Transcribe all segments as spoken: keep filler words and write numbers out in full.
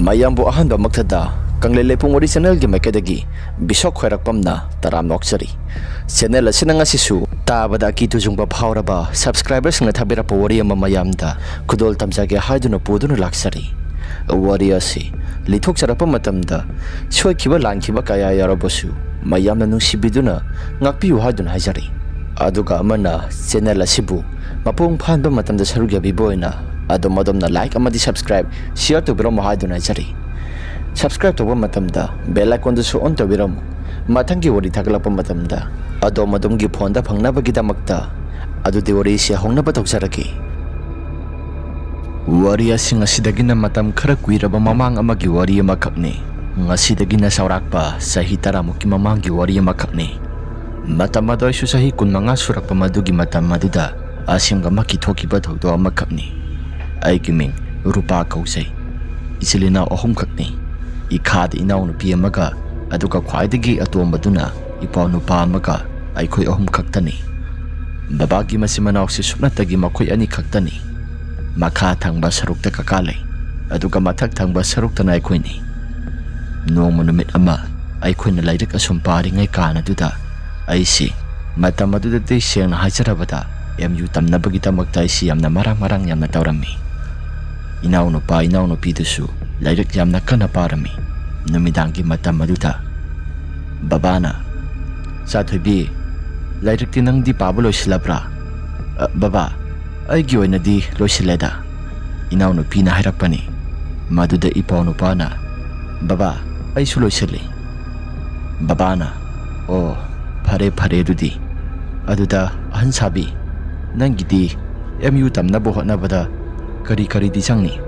ꯃꯌꯥꯝꯕꯨ ꯑꯍꯥꯟꯕꯃꯛꯇꯗ ꯀꯪꯂꯩ ꯂꯩꯄꯨꯡ ꯋꯥꯔꯤ ꯆꯦꯅꯦꯜꯒꯤ ꯃꯥꯏꯀꯩꯗꯒꯤ ꯕꯤꯁꯣꯛ ꯈ꯭ꯋꯥꯏꯔꯥꯛꯄꯝꯅ ꯇꯔꯥꯝꯅ ꯑꯣꯛꯆꯔꯤ꯫ ꯆꯦꯅꯦꯜ ꯑꯁꯤꯅ ꯉꯁꯤꯁꯨ ꯇꯥꯕꯗ ꯑꯀꯤ ꯇꯨꯖꯨꯡꯕ ꯐꯥꯎꯔꯕ ꯁꯕꯁꯀ꯭ꯔꯥꯏꯕꯔꯁꯤꯡꯅ ꯊꯥꯕꯤꯔꯛꯄ ꯋꯥꯔꯤ ꯑꯃ ꯃꯌꯥꯝꯗ ꯈꯨꯗꯣꯜ ꯇꯝꯖꯒꯦ ꯍꯥꯏꯗꯨꯅ ꯄꯨꯗꯨꯅ ꯂꯥꯛꯆꯔꯤ꯫ ꯋꯥꯔꯤ ꯑꯁꯤ ꯂꯤꯊꯣꯛꯆꯔꯛꯄ ꯃꯇꯝꯗ ꯁꯣꯏꯈꯤꯕ ꯂꯥꯟꯈꯤꯕ ꯀꯌꯥ ꯌꯥꯎꯔꯕꯁꯨ ꯃꯌꯥꯝꯅ ꯅꯨꯡꯁꯤꯕꯤꯗꯨꯅ ꯉꯥꯛꯄꯤꯌꯨ ꯍꯥꯏꯗꯨꯅ ꯍꯥꯏꯖꯔꯤ꯫ ꯑꯗꯨꯒ ꯑꯃꯅ ꯆꯦꯅꯦꯜ ꯑꯁꯤꯕꯨ ꯃꯄꯨꯡ ꯐꯥꯍꯟꯕ ꯃꯇꯝꯗ ꯁꯔꯨꯛ ꯌꯥꯕꯤꯕ ꯑꯣꯏꯅ ꯑꯗꯣꯝ ꯑꯗꯣꯝꯅ ꯂꯥꯏꯛ ꯑꯃꯗꯤ ꯁꯕꯁꯀ꯭ꯔꯥꯏꯕ, ꯁꯤꯌꯔ ꯇꯧꯕꯤꯔꯝꯃꯨ ꯍꯥꯏꯗꯨꯅ ꯍꯥꯏꯖꯔꯤ꯫ ꯁꯕꯁꯀ꯭ꯔꯥꯏꯕ ꯇꯧꯕ ꯃꯇꯝꯗ ꯕꯦꯜ ꯑꯥꯏꯀꯣꯟꯗꯨꯁꯨ ꯑꯣꯟ ꯇꯧꯕꯤꯔꯝꯃꯨ꯫ ꯃꯊꯪꯒꯤ ꯋꯥꯔꯤ ꯊꯥꯒꯠꯂꯛꯄ ꯃꯇꯝꯗ ꯑꯗꯣꯝ ꯑꯗꯣꯝꯒꯤ ꯐꯣꯟꯗ ꯐꯪꯅꯕꯒꯤꯗꯃꯛꯇ꯫ ꯑꯗꯨꯗꯤ ꯋꯥꯔꯤꯁꯤ ꯍꯧꯅꯕ ꯇꯧꯖꯔꯒꯦ꯫ ꯋꯥꯔꯤ ꯑꯁꯤ ꯉꯁꯤꯗꯒꯤꯅ ꯃꯇꯝ ꯈꯔ ꯀꯨꯏꯔꯕ ꯃꯃꯥꯡ ꯑꯃꯒꯤ ꯋꯥꯔꯤ ꯑꯃꯈꯛꯅꯤ꯫ ꯉꯁꯤꯗꯒꯤꯅ ꯆꯥꯎꯔꯥꯛꯄ ꯆꯍꯤ ꯇꯔꯥꯃꯨꯛꯀꯤ ꯃꯃꯥꯡꯒꯤ ꯋꯥꯔꯤ ꯑꯃꯈꯛꯅꯤ꯫ ꯃꯇꯝ ꯑꯗꯨ ꯑꯩꯁꯨ ꯆꯍꯤ ꯀꯨꯟꯃꯉꯥ ꯁꯨꯔꯛꯄ ꯃꯗꯨꯒꯤ ꯃꯇꯝ ꯑꯗꯨꯗ ꯑꯁꯦꯡꯕꯃꯛꯀꯤ ꯊꯣꯛꯈꯤꯕ ꯊꯧꯗꯣꯛ ꯑꯃꯈꯛꯅꯤ꯫ ꯑꯩꯒꯤ ꯃꯤꯡ ꯔꯨꯄꯥ ꯀꯧꯖꯩ꯫ ꯏꯆꯤꯜ ꯏꯅꯥꯎ ꯑꯍꯨꯝꯈꯛꯅꯤ꯫ ꯏꯈꯥꯗ ꯏꯅꯥꯎꯅꯨꯄꯤ ꯑꯃꯒ, ꯑꯗꯨꯒ ꯈ꯭ꯋꯥꯏꯗꯒꯤ ꯑꯇꯣꯝꯕꯗꯨꯅ ꯏꯄ꯭ꯋꯥ ꯅꯨꯄꯥ ꯑꯃꯒ, ꯑꯩꯈꯣꯏ ꯑꯍꯨꯝ ꯈꯛꯇꯅꯤ꯫ ꯕꯕꯥꯒꯤ ꯃꯆꯤꯟ ꯃꯅꯥꯎꯁꯤ ꯁꯨꯞꯅꯇꯒꯤ ꯃꯈꯣꯏ ꯑꯅꯤ ꯈꯛꯇꯅꯤ꯫ ꯃꯈꯥ ꯊꯪꯕ ꯁꯔꯨꯛꯇ ꯀꯀꯥ ꯂꯩ, ꯑꯗꯨꯒ ꯃꯊꯛ ꯊꯪꯕ ꯁꯔꯨꯛꯇꯅ ꯑꯩꯈꯣꯏꯅꯤ꯫ ꯅꯣꯡꯃ ꯅꯨꯃꯤꯠ ꯑꯃ ꯑꯩꯈꯣꯏꯅ ꯂꯥꯏꯔꯤꯛ ꯑꯁꯨꯝ ꯄꯥꯔꯤꯉꯩ ꯀꯥꯟ ꯑꯗꯨꯗ ꯑꯩꯁꯤ, ꯃꯇꯝ ꯑꯗꯨꯗꯗꯤ ꯁꯦꯡꯅ ꯍꯥꯏꯖꯔꯕꯗ ꯑꯦꯝ ꯌꯨ ꯇꯝꯅꯕꯒꯤꯗꯃꯛꯇ ꯑꯩꯁꯤ ꯌꯥꯝꯅ ꯃꯔꯥꯡ ꯃꯔꯥꯡ ꯌꯥꯝꯅ ꯇꯧꯔꯝꯃꯤ꯫ ꯏꯅꯥꯎꯅꯨꯄꯥ ꯏꯅꯥꯎꯅꯨꯄꯤꯗꯨꯁꯨ ꯂꯥꯏꯔꯤꯛ ꯌꯥꯝꯅ ꯀꯟꯅ ꯄꯥꯔꯝꯃꯤ꯫ ꯅꯨꯃꯤꯗꯥꯡꯒꯤ ꯃꯇꯝ ꯑꯗꯨꯗ ꯕꯕꯥꯅ, "ꯆꯥꯊꯣꯏꯕꯤ, ꯂꯥꯏꯔꯤꯛꯇꯤ ꯅꯪꯗꯤ ꯄꯥꯕ ꯂꯣꯏꯁꯤꯜꯂꯕ꯭ꯔꯥ?" "ꯑ, ꯕꯕꯥ, ꯑꯩꯒꯤ ꯑꯣꯏꯅꯗꯤ ꯂꯣꯏꯁꯤꯜꯂꯦꯗ," ꯏꯅꯥꯎꯅꯨꯄꯤꯅ ꯍꯥꯏꯔꯛꯄꯅꯤ꯫ ꯃꯗꯨꯗ ꯏꯄ꯭ꯋꯥ ꯅꯨꯄꯥꯅ, "ꯕꯕꯥ, ꯑꯩꯁꯨ ꯂꯣꯏꯁꯤꯜꯂꯤ꯫" ꯕꯕꯥꯅ, "ꯑꯣ, ꯐꯔꯦ ꯐꯔꯦ ꯑꯗꯨꯗꯤ꯫ ꯑꯗꯨꯗ ꯑꯍꯟ ꯁꯥꯕꯤ, ꯅꯪꯒꯤꯗꯤ ꯑꯦꯝ ꯌꯨ ꯇꯝꯅꯕ ꯍꯣꯠꯅꯕꯗ ꯀꯔꯤ ꯀꯔꯤꯗꯤ ꯆꯪꯅꯤ?"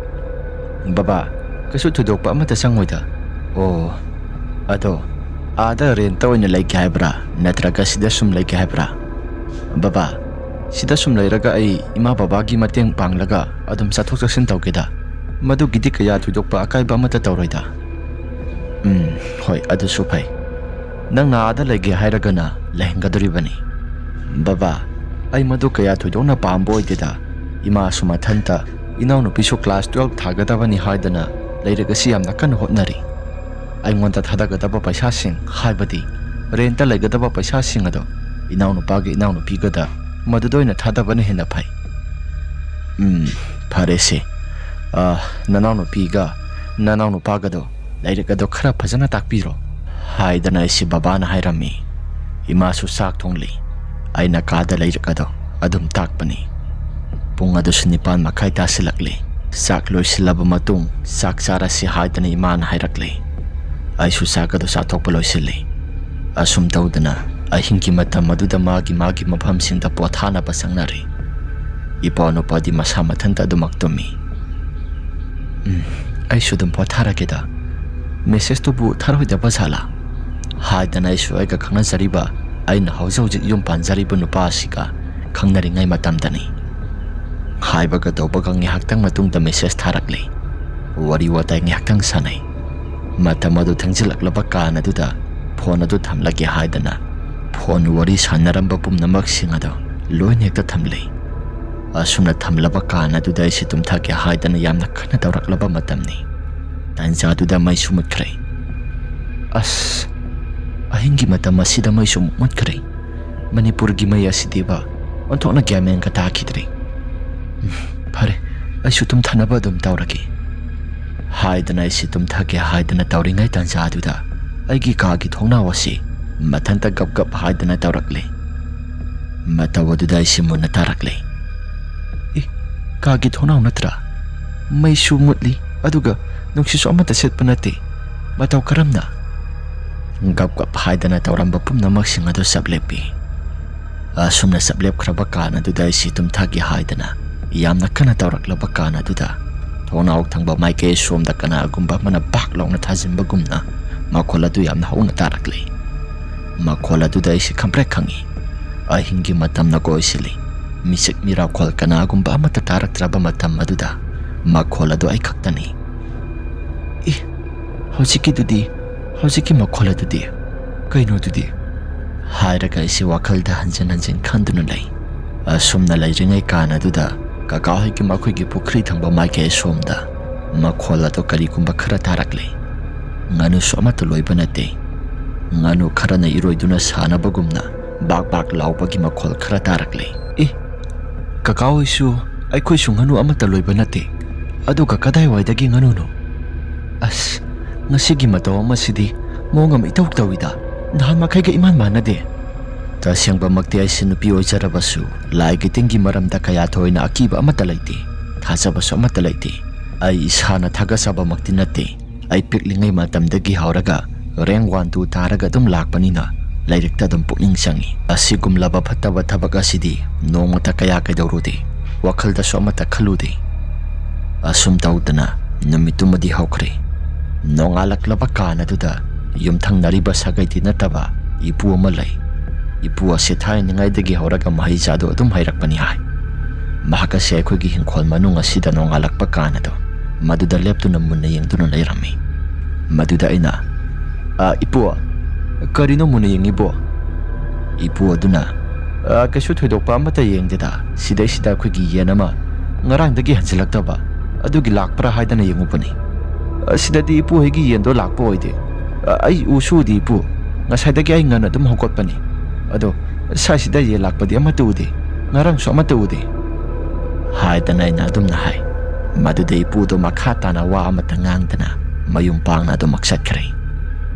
"ꯕꯕꯥ, ꯀꯩꯁꯨ ꯊꯣꯏꯗꯣꯛꯄ ꯑꯃꯠꯇ ꯆꯪꯉꯣꯏꯗ꯫" "ꯑꯣ, ꯑꯗꯣ ꯑꯥꯗ ꯔꯦꯟꯇ ꯑꯣꯏꯅ ꯂꯩꯒꯦ ꯍꯥꯏꯕ꯭ꯔꯥ, ꯅꯠꯇ꯭ꯔꯒ ꯁꯤꯗ ꯁꯨꯝ ꯂꯩꯒꯦ ꯍꯥꯏꯕ꯭ꯔꯥ?" "ꯕꯕꯥ, ꯁꯤꯗ ꯁꯨꯝ ꯂꯩꯔꯒ ꯑꯩ ꯏꯃꯥ ꯕꯕꯥꯒꯤ ꯃꯇꯦꯡ ꯄꯥꯡꯂꯒ ꯑꯗꯨꯝ ꯆꯠꯊꯣꯛ ꯆꯠꯁꯤꯟ ꯇꯧꯒꯦꯗ꯫ ꯃꯗꯨꯒꯤꯗꯤ ꯀꯌꯥ ꯊꯣꯏꯗꯣꯛꯄ ꯑꯀꯥꯏꯕ ꯑꯃꯠꯇ ꯇꯧꯔꯣꯏꯗ꯫" "ꯎꯝ, ꯍꯣꯏ, ꯑꯗꯨꯁꯨ ꯐꯩ꯫ ꯅꯪꯅ ꯑꯥꯗ ꯂꯩꯒꯦ ꯍꯥꯏꯔꯒꯅ ꯂꯩꯍꯟꯒꯗꯧꯔꯤꯕꯅꯤ꯫" "ꯕꯕꯥ, ꯑꯩ ꯃꯗꯨ ꯀꯌꯥ ꯊꯣꯏꯗꯣꯛꯅ ꯄꯥꯝꯕ ꯑꯣꯏꯗꯦꯗ꯫ ꯏꯃꯥꯁꯨ ꯃꯊꯟꯇ, ꯏꯅꯥꯎꯅꯨꯄꯤꯁꯨ ꯀ꯭ꯂꯥꯁ ꯇꯨꯌꯦꯜꯐ ꯊꯥꯒꯗꯕꯅꯤ ꯍꯥꯏꯗꯅ ꯂꯥꯏꯔꯤꯛ ꯑꯁꯤ ꯌꯥꯝꯅ ꯀꯟꯅ ꯍꯣꯠꯅꯔꯤ꯫ ꯑꯩꯉꯣꯟꯗ ꯊꯥꯗꯒꯗꯕ ꯄꯩꯁꯥꯁꯤꯡ, ꯍꯥꯏꯕꯗꯤ ꯔꯦꯟꯇ ꯂꯩꯒꯗꯕ ꯄꯩꯁꯥꯁꯤꯡ ꯑꯗꯣ ꯏꯅꯥꯎꯅꯨꯄꯥꯒ ꯏꯅꯥꯎꯅꯨꯄꯤꯒꯗ ꯃꯗꯨꯗ ꯑꯣꯏꯅ ꯊꯥꯗꯕꯅ ꯍꯦꯟꯅ ꯐꯩ꯫ "ꯎꯝ, ꯐꯔꯦꯁꯦ꯫ ꯑ, ꯅꯅꯥꯎꯅꯨꯄꯤꯒ ꯅꯅꯥꯎꯅꯨꯄꯥꯒꯗꯣ ꯂꯥꯏꯔꯤꯛ ꯑꯗꯣ ꯈꯔ ꯐꯖꯅ ꯇꯥꯛꯄꯤꯔꯣ" ꯍꯥꯏꯗꯅ ꯑꯩꯁꯤ ꯕꯕꯥꯅ ꯍꯥꯏꯔꯝꯃꯤ꯫ ꯏꯃꯥꯁꯨ ꯆꯥꯛ ꯊꯣꯡꯂꯤ꯫ ꯑꯩꯅ ꯀꯥꯗ ꯂꯥꯏꯔꯤꯛ ꯑꯗꯣ ꯑꯗꯨꯝ ꯇꯥꯛꯄꯅꯤ꯫ ꯄꯨꯡ ꯑꯗꯨꯁꯨ ꯅꯤꯄꯥꯟ ꯃꯈꯥꯏ ꯇꯥꯁꯤꯜꯂꯛꯂꯤ꯫ ꯆꯥꯛ ꯂꯣꯏꯁꯤꯜꯂꯕ ꯃꯇꯨꯡ ꯆꯥꯛ ꯆꯥꯔꯁꯤ ꯍꯥꯏꯗꯅ ꯏꯃꯥꯅ ꯍꯥꯏꯔꯛꯂꯤ꯫ ꯑꯩꯁꯨ ꯆꯥꯛ ꯑꯗꯨ ꯆꯥꯊꯣꯛꯄ ꯂꯣꯏꯁꯤꯜꯂꯤ꯫ ꯑꯁꯨꯝ ꯇꯧꯗꯅ ꯑꯍꯤꯡꯒꯤ ꯃꯇꯝ ꯑꯗꯨꯗ ꯃꯥꯒꯤ ꯃꯥꯒꯤ ꯃꯐꯝꯁꯤꯡꯗ ꯄꯣꯊꯥꯅꯕ ꯆꯪꯅꯔꯤ꯫ ꯏꯄ꯭ꯋꯥ ꯅꯨꯄꯥꯗꯤ ꯃꯁꯥ ꯃꯊꯟꯇ ꯑꯗꯨꯃꯛ ꯇꯨꯝꯃꯤ꯫ "ꯎꯝ, ꯑꯩꯁꯨ ꯑꯗꯨꯝ ꯄꯣꯊꯥꯔꯒꯦꯗ꯫ ꯃꯦꯁꯦꯖꯇꯨꯕꯨ ꯊꯥꯔꯣꯏꯗꯕ ꯖꯥꯠꯂꯥ?" ꯍꯥꯏꯗꯅ ꯑꯩꯁꯨ ꯑꯩꯒ ꯈꯪꯅꯖꯔꯤꯕ, ꯑꯩꯅ ꯍꯧꯖꯤꯛ ꯍꯧꯖꯤꯛ ꯌꯨꯝ ꯄꯥꯟꯖꯔꯤꯕ ꯅꯨꯄꯥ ꯑꯁꯤꯒ ꯈꯪꯅꯔꯤꯉꯩ ꯃꯇꯝꯗꯅꯤ꯫ ꯍꯥꯏꯕꯒ ꯇꯧꯕꯒ ꯉꯥꯏꯍꯥꯛꯇꯪ ꯃꯇꯨꯡꯗ ꯃꯦꯁꯦꯖ ꯊꯥꯔꯛꯂꯤ꯫ ꯋꯥꯔꯤ ꯋꯥꯇꯥꯏ ꯉꯥꯏꯍꯥꯛꯇꯪ ꯁꯥꯟꯅꯩ꯫ ꯃꯇꯝ ꯑꯗꯨ ꯊꯦꯡꯖꯤꯜꯂꯛꯂꯕ ꯀꯥꯟ ꯑꯗꯨꯗ ꯐꯣꯟ ꯑꯗꯨ ꯊꯝꯂꯒꯦ ꯍꯥꯏꯗꯅ ꯐꯣꯟ ꯋꯥꯔꯤ ꯁꯥꯟꯅꯔꯝꯕ ꯄꯨꯝꯅꯃꯛꯁꯤꯡ ꯑꯗꯨ ꯂꯣꯏꯅ ꯍꯦꯛꯇ ꯊꯝꯂꯤ꯫ ꯑꯁꯨꯝꯅ ꯊꯝꯂꯕ ꯀꯥꯟ ꯑꯗꯨꯗ ꯑꯩꯁꯤ ꯇꯨꯝꯊꯒꯦ ꯍꯥꯏꯗꯅ ꯌꯥꯝꯅ ꯀꯟꯅ ꯇꯧꯔꯛꯂꯕ ꯃꯇꯝꯅꯤ꯫ ꯇꯥꯟꯖꯥꯗꯨꯗ ꯃꯩꯁꯨ ꯃꯨꯠꯈ꯭ꯔꯦ꯫ ꯑꯁ, ꯑꯍꯤꯡꯒꯤ ꯃꯇꯝ ꯑꯁꯤꯗ ꯃꯩꯁꯨ ꯑꯃꯨꯛ ꯃꯨꯠꯈ꯭ꯔꯦ꯫ ꯃꯅꯤꯄꯨꯔꯒꯤ ꯃꯩ ꯑꯁꯤꯗꯤꯕ ꯑꯣꯟꯊꯣꯛꯅ ꯒ꯭ꯌꯥꯟ ꯃꯦꯟꯒ ꯇꯥꯈꯤꯗ꯭ꯔꯦ꯫ "ꯎꯝ, ꯐꯔꯦ, ꯑꯩꯁꯨ ꯇꯨꯝꯊꯅꯕ ꯑꯗꯨꯝ ꯇꯧꯔꯒꯦ" ꯍꯥꯏꯗꯅ ꯑꯩꯁꯤ ꯇꯨꯝꯊꯒꯦ ꯍꯥꯏꯗꯅ ꯇꯧꯔꯤꯉꯩ ꯇꯥꯟꯖꯥꯗꯨꯗ ꯑꯩꯒꯤ ꯀꯥꯒꯤ ꯊꯣꯡꯅꯥꯎ ꯑꯁꯤ ꯃꯊꯟꯇ ꯒꯞ ꯒꯞ ꯍꯥꯏꯗꯅ ꯇꯧꯔꯛꯂꯦ꯫ ꯃꯇꯧ ꯑꯗꯨꯗ ꯑꯩꯁꯤ ꯃꯨꯟꯅ ꯇꯥꯔꯛꯂꯦ꯫ "ꯑꯦ, ꯀꯥꯒꯤ ꯊꯣꯡꯅꯥꯎ ꯅꯠꯇ꯭ꯔꯥ? ꯃꯩꯁꯨ ꯃꯨꯠꯂꯤ, ꯑꯗꯨꯒ ꯅꯨꯡꯁꯤꯠꯁꯨ ꯑꯃꯠꯇ ꯁꯤꯠꯄ ꯅꯠꯇꯦ꯫ ꯃꯇꯧ ꯀꯔꯝꯅ?" ꯒꯞ ꯒꯞ ꯍꯥꯏꯗꯅ ꯇꯧꯔꯝꯕ ꯄꯨꯝꯅꯃꯛꯁꯤꯡ ꯑꯗꯨ ꯆꯞ ꯂꯦꯞꯄꯤ꯫ ꯑꯁꯨꯝꯅ ꯆꯞ ꯂꯦꯞꯈ꯭ꯔꯕ ꯀꯥꯟ ꯑꯗꯨꯗ ꯑꯩꯁꯤ ꯇꯨꯝꯊꯒꯦ ꯍꯥꯏꯗꯅ ꯌꯥꯝꯅ ꯀꯟꯅ ꯇꯧꯔꯛꯂꯕ ꯀꯥꯟ ꯑꯗꯨꯗ ꯊꯣꯡꯅꯥꯎ ꯊꯪꯕ ꯃꯥꯏꯀꯩ ꯁꯣꯝꯗ ꯀꯅꯥꯒꯨꯝꯕ ꯑꯃꯅ ꯄꯥꯛ ꯂꯥꯎꯅ ꯊꯥꯖꯤꯟꯕꯒꯨꯝꯅ ꯃꯈꯣꯜ ꯑꯗꯨ ꯌꯥꯝꯅ ꯍꯧꯅ ꯇꯥꯔꯛꯂꯤ꯫ ꯃꯈꯣꯜ ꯑꯗꯨꯗ ꯑꯩꯁꯤ ꯈꯪꯄ꯭ꯔꯦꯛ ꯈꯪꯉꯤ꯫ ꯑꯍꯤꯡꯒꯤ ꯃꯇꯝꯅ ꯀꯣꯏꯁꯤꯜꯂꯤ꯫ ꯃꯤꯆꯤꯛ ꯃꯤꯔꯥꯎꯈꯣꯜ ꯀꯅꯥꯒꯨꯝꯕ ꯑꯃꯠꯇ ꯇꯥꯔꯛꯇ꯭ꯔꯕ ꯃꯇꯝ ꯑꯗꯨꯗ ꯃꯈꯣꯜ ꯑꯗꯨ ꯑꯩ ꯈꯛꯇꯅꯤ꯫ "ꯏ, ꯍꯧꯖꯤꯛꯀꯤꯗꯨꯗꯤ, ꯍꯧꯖꯤꯛꯀꯤ ꯃꯈꯣꯜ ꯑꯗꯨꯗꯤ ꯀꯩꯅꯣꯗꯨꯗꯤ?" ꯍꯥꯏꯔꯒ ꯑꯩꯁꯤ ꯋꯥꯈꯜꯗ ꯍꯟꯖꯤꯟ ꯍꯟꯖꯤꯟ ꯈꯟꯗꯨꯅ ꯂꯩ꯫ ꯑꯁꯨꯝꯅ ꯂꯩꯔꯤꯉꯩ ꯀꯥꯟ ꯑꯗꯨꯗ ꯀꯀꯥ ꯍꯣꯏꯒꯤ ꯃꯈꯣꯏꯒꯤ ꯄꯨꯈ꯭ꯔꯤ ꯊꯪꯕ ꯃꯥꯏꯀꯩ ꯑꯁꯣꯝꯗ ꯃꯈꯣꯜ ꯑꯗꯨ ꯀꯔꯤꯒꯨꯝꯕ ꯈꯔ ꯇꯥꯔꯛꯂꯦ꯫ ꯉꯥꯅꯨꯁꯨ ꯑꯃꯠꯇ ꯂꯣꯏꯕ ꯅꯠꯇꯦ꯫ ꯉꯥꯅꯨ ꯈꯔꯅ ꯏꯔꯣꯏꯗꯨꯅ ꯁꯥꯟꯅꯕꯒꯨꯝꯅ ꯕꯥꯛ ꯕꯥꯛ ꯂꯥꯎꯕꯒꯤ ꯃꯈꯣꯜ ꯈꯔ ꯇꯥꯔꯛꯂꯦ꯫ "ꯑꯦ, ꯀꯀꯥ ꯍꯣꯏꯁꯨ, ꯑꯩꯈꯣꯏꯁꯨ ꯉꯥꯅꯨ ꯑꯃꯠꯇ ꯂꯣꯏꯕ ꯅꯠꯇꯦ꯫ ꯑꯗꯨꯒ ꯀꯗꯥꯏꯋꯥꯏꯗꯒꯤ ꯉꯥꯅꯨꯅꯣ? ꯑꯁ, ꯉꯁꯤꯒꯤ ꯃꯇꯧ ꯑꯃꯁꯤꯗꯤ ꯃꯑꯣꯡ ꯑꯃ ꯏꯇꯧ ꯇꯧꯏꯗ꯫ ꯅꯍꯥꯟ ꯃꯈꯩꯒ ꯏꯃꯥꯟ ꯃꯥꯟꯅꯗꯦ꯫" ꯇꯁꯦꯡꯕꯃꯛꯇꯤ ꯑꯩꯁꯦ ꯅꯨꯄꯤ ꯑꯣꯏꯖꯔꯕꯁꯨ ꯂꯥꯏꯒꯤ ꯇꯤꯟꯒꯤ ꯃꯔꯝꯗ ꯀꯌꯥ ꯊꯣꯏꯅ ꯑꯀꯤꯕ ꯑꯃꯠꯇ ꯂꯩꯇꯦ, ꯊꯥꯖꯕꯁꯨ ꯑꯃꯠꯇ ꯂꯩꯇꯦ꯫ ꯑꯩ ꯏꯁꯥꯅ ꯊꯥꯒꯠꯆꯕꯃꯛꯇꯤ ꯅꯠꯇꯦ꯫ ꯑꯩ ꯄꯤꯛꯂꯤꯉꯩ ꯃꯇꯝꯗꯒꯤ ꯍꯧꯔꯒ ꯔꯦꯡ ꯋꯥꯟ ꯇꯨ ꯇꯥꯔꯒ ꯑꯗꯨꯝ ꯂꯥꯛꯄꯅꯤꯅ ꯂꯥꯏꯔꯤꯛꯇ ꯑꯗꯨꯝ ꯄꯨꯛꯅꯤꯡ ꯆꯪꯉꯤ꯫ ꯑꯁꯤꯒꯨꯝꯂꯕ ꯐꯠꯇꯕ ꯊꯕꯛ ꯑꯁꯤꯗꯤ ꯅꯣꯡꯃꯇ ꯀꯌꯥ ꯀꯩꯗꯧꯔꯨꯗꯦ, ꯋꯥꯈꯜꯗꯁꯨ ꯑꯃꯠꯇ ꯈꯜꯂꯨꯗꯦ꯫ ꯑꯁꯨꯝ ꯇꯧꯗꯅ ꯅꯨꯃꯤꯠꯇꯨꯃꯗꯤ ꯍꯧꯈ꯭ꯔꯦ꯫ ꯅꯣꯡꯉꯥꯜꯂꯛꯂꯕ ꯀꯥꯟ ꯑꯗꯨꯗ ꯌꯨꯝꯊꯪꯅꯔꯤꯕ ꯁꯥꯒꯩꯗꯤ ꯅꯠꯇꯕ ꯏꯄꯨ ꯑꯃ ꯂꯩ꯫ ꯏꯄꯨ ꯑꯁꯤ ꯊꯥꯏꯅꯉꯩꯗꯒꯤ ꯍꯧꯔꯒ ꯃꯍꯩ ꯆꯥꯗꯨ ꯑꯗꯨꯝ ꯍꯩꯔꯛꯄꯅꯤ ꯍꯥꯏ꯫ ꯃꯍꯥꯛ ꯑꯁꯤ ꯑꯩꯈꯣꯏꯒꯤ ꯍꯤꯡꯈꯣꯜ ꯃꯅꯨꯡ ꯑꯁꯤꯗ ꯅꯣꯡꯉꯥꯜꯂꯛꯄ ꯀꯥꯟ ꯑꯗꯣ ꯃꯗꯨꯗ ꯂꯦꯞꯇꯨꯅ ꯃꯨꯟꯅ ꯌꯦꯡꯗꯨꯅ ꯂꯩꯔꯝꯃꯤ꯫ ꯃꯗꯨꯗ ꯑꯩꯅ, "ꯑ, ꯏꯄꯨ, ꯀꯔꯤꯅꯣ ꯃꯨꯟꯅ ꯌꯦꯡꯉꯤꯕꯣ?" ꯏꯄꯨ ꯑꯗꯨꯅ, "ꯑ, ꯀꯩꯁꯨ ꯊꯣꯏꯗꯣꯛꯄ ꯑꯃꯠꯇ ꯌꯦꯡꯗꯦꯗ, ꯁꯤꯗꯩꯁꯤꯗ ꯑꯩꯈꯣꯏꯒꯤ ꯌꯦꯟ ꯑꯃ ꯉꯔꯥꯡꯗꯒꯤ ꯍꯟꯖꯤꯜꯂꯛꯇꯕ ꯑꯗꯨꯒꯤ ꯂꯥꯛꯄ꯭ꯔꯥ ꯍꯥꯏꯗꯅ ꯌꯦꯡꯉꯨꯕꯅꯤ꯫ ꯑ, ꯁꯤꯗꯗꯤ ꯏꯄꯨ ꯍꯣꯏꯒꯤ ꯌꯦꯟꯗꯣ ꯂꯥꯛꯄ ꯑꯣꯏꯗꯦ꯫ ꯑ, ꯑꯩ ꯎꯁꯨ ꯎꯗꯦ ꯏꯄꯨ꯫ ꯉꯁꯥꯏꯗꯒꯤ ꯑꯩ ꯉꯟꯅ ꯑꯗꯨꯝ ꯍꯧꯒꯠꯄꯅꯤ꯫ ꯑꯗꯣ ꯁ꯭ꯋꯥꯏꯁꯤꯗ ꯌꯦꯟ ꯂꯥꯛꯄꯗꯤ ꯑꯃꯠꯇ ꯎꯗꯦ, ꯉꯔꯥꯡꯁꯨ ꯑꯃꯠꯇ ꯎꯗꯦ," ꯍꯥꯏꯗꯅ ꯑꯩꯅ ꯑꯗꯨꯝꯅ ꯍꯥꯏ꯫ ꯃꯗꯨꯗ ꯏꯄꯨꯗꯣ ꯃꯈꯥ ꯇꯥꯅ ꯋꯥ ꯑꯃꯠꯇ ꯉꯥꯡꯗꯅ ꯃꯌꯨꯝ ꯄꯥꯡꯅ ꯑꯗꯨꯃꯛ ꯆꯠꯈ꯭ꯔꯦ꯫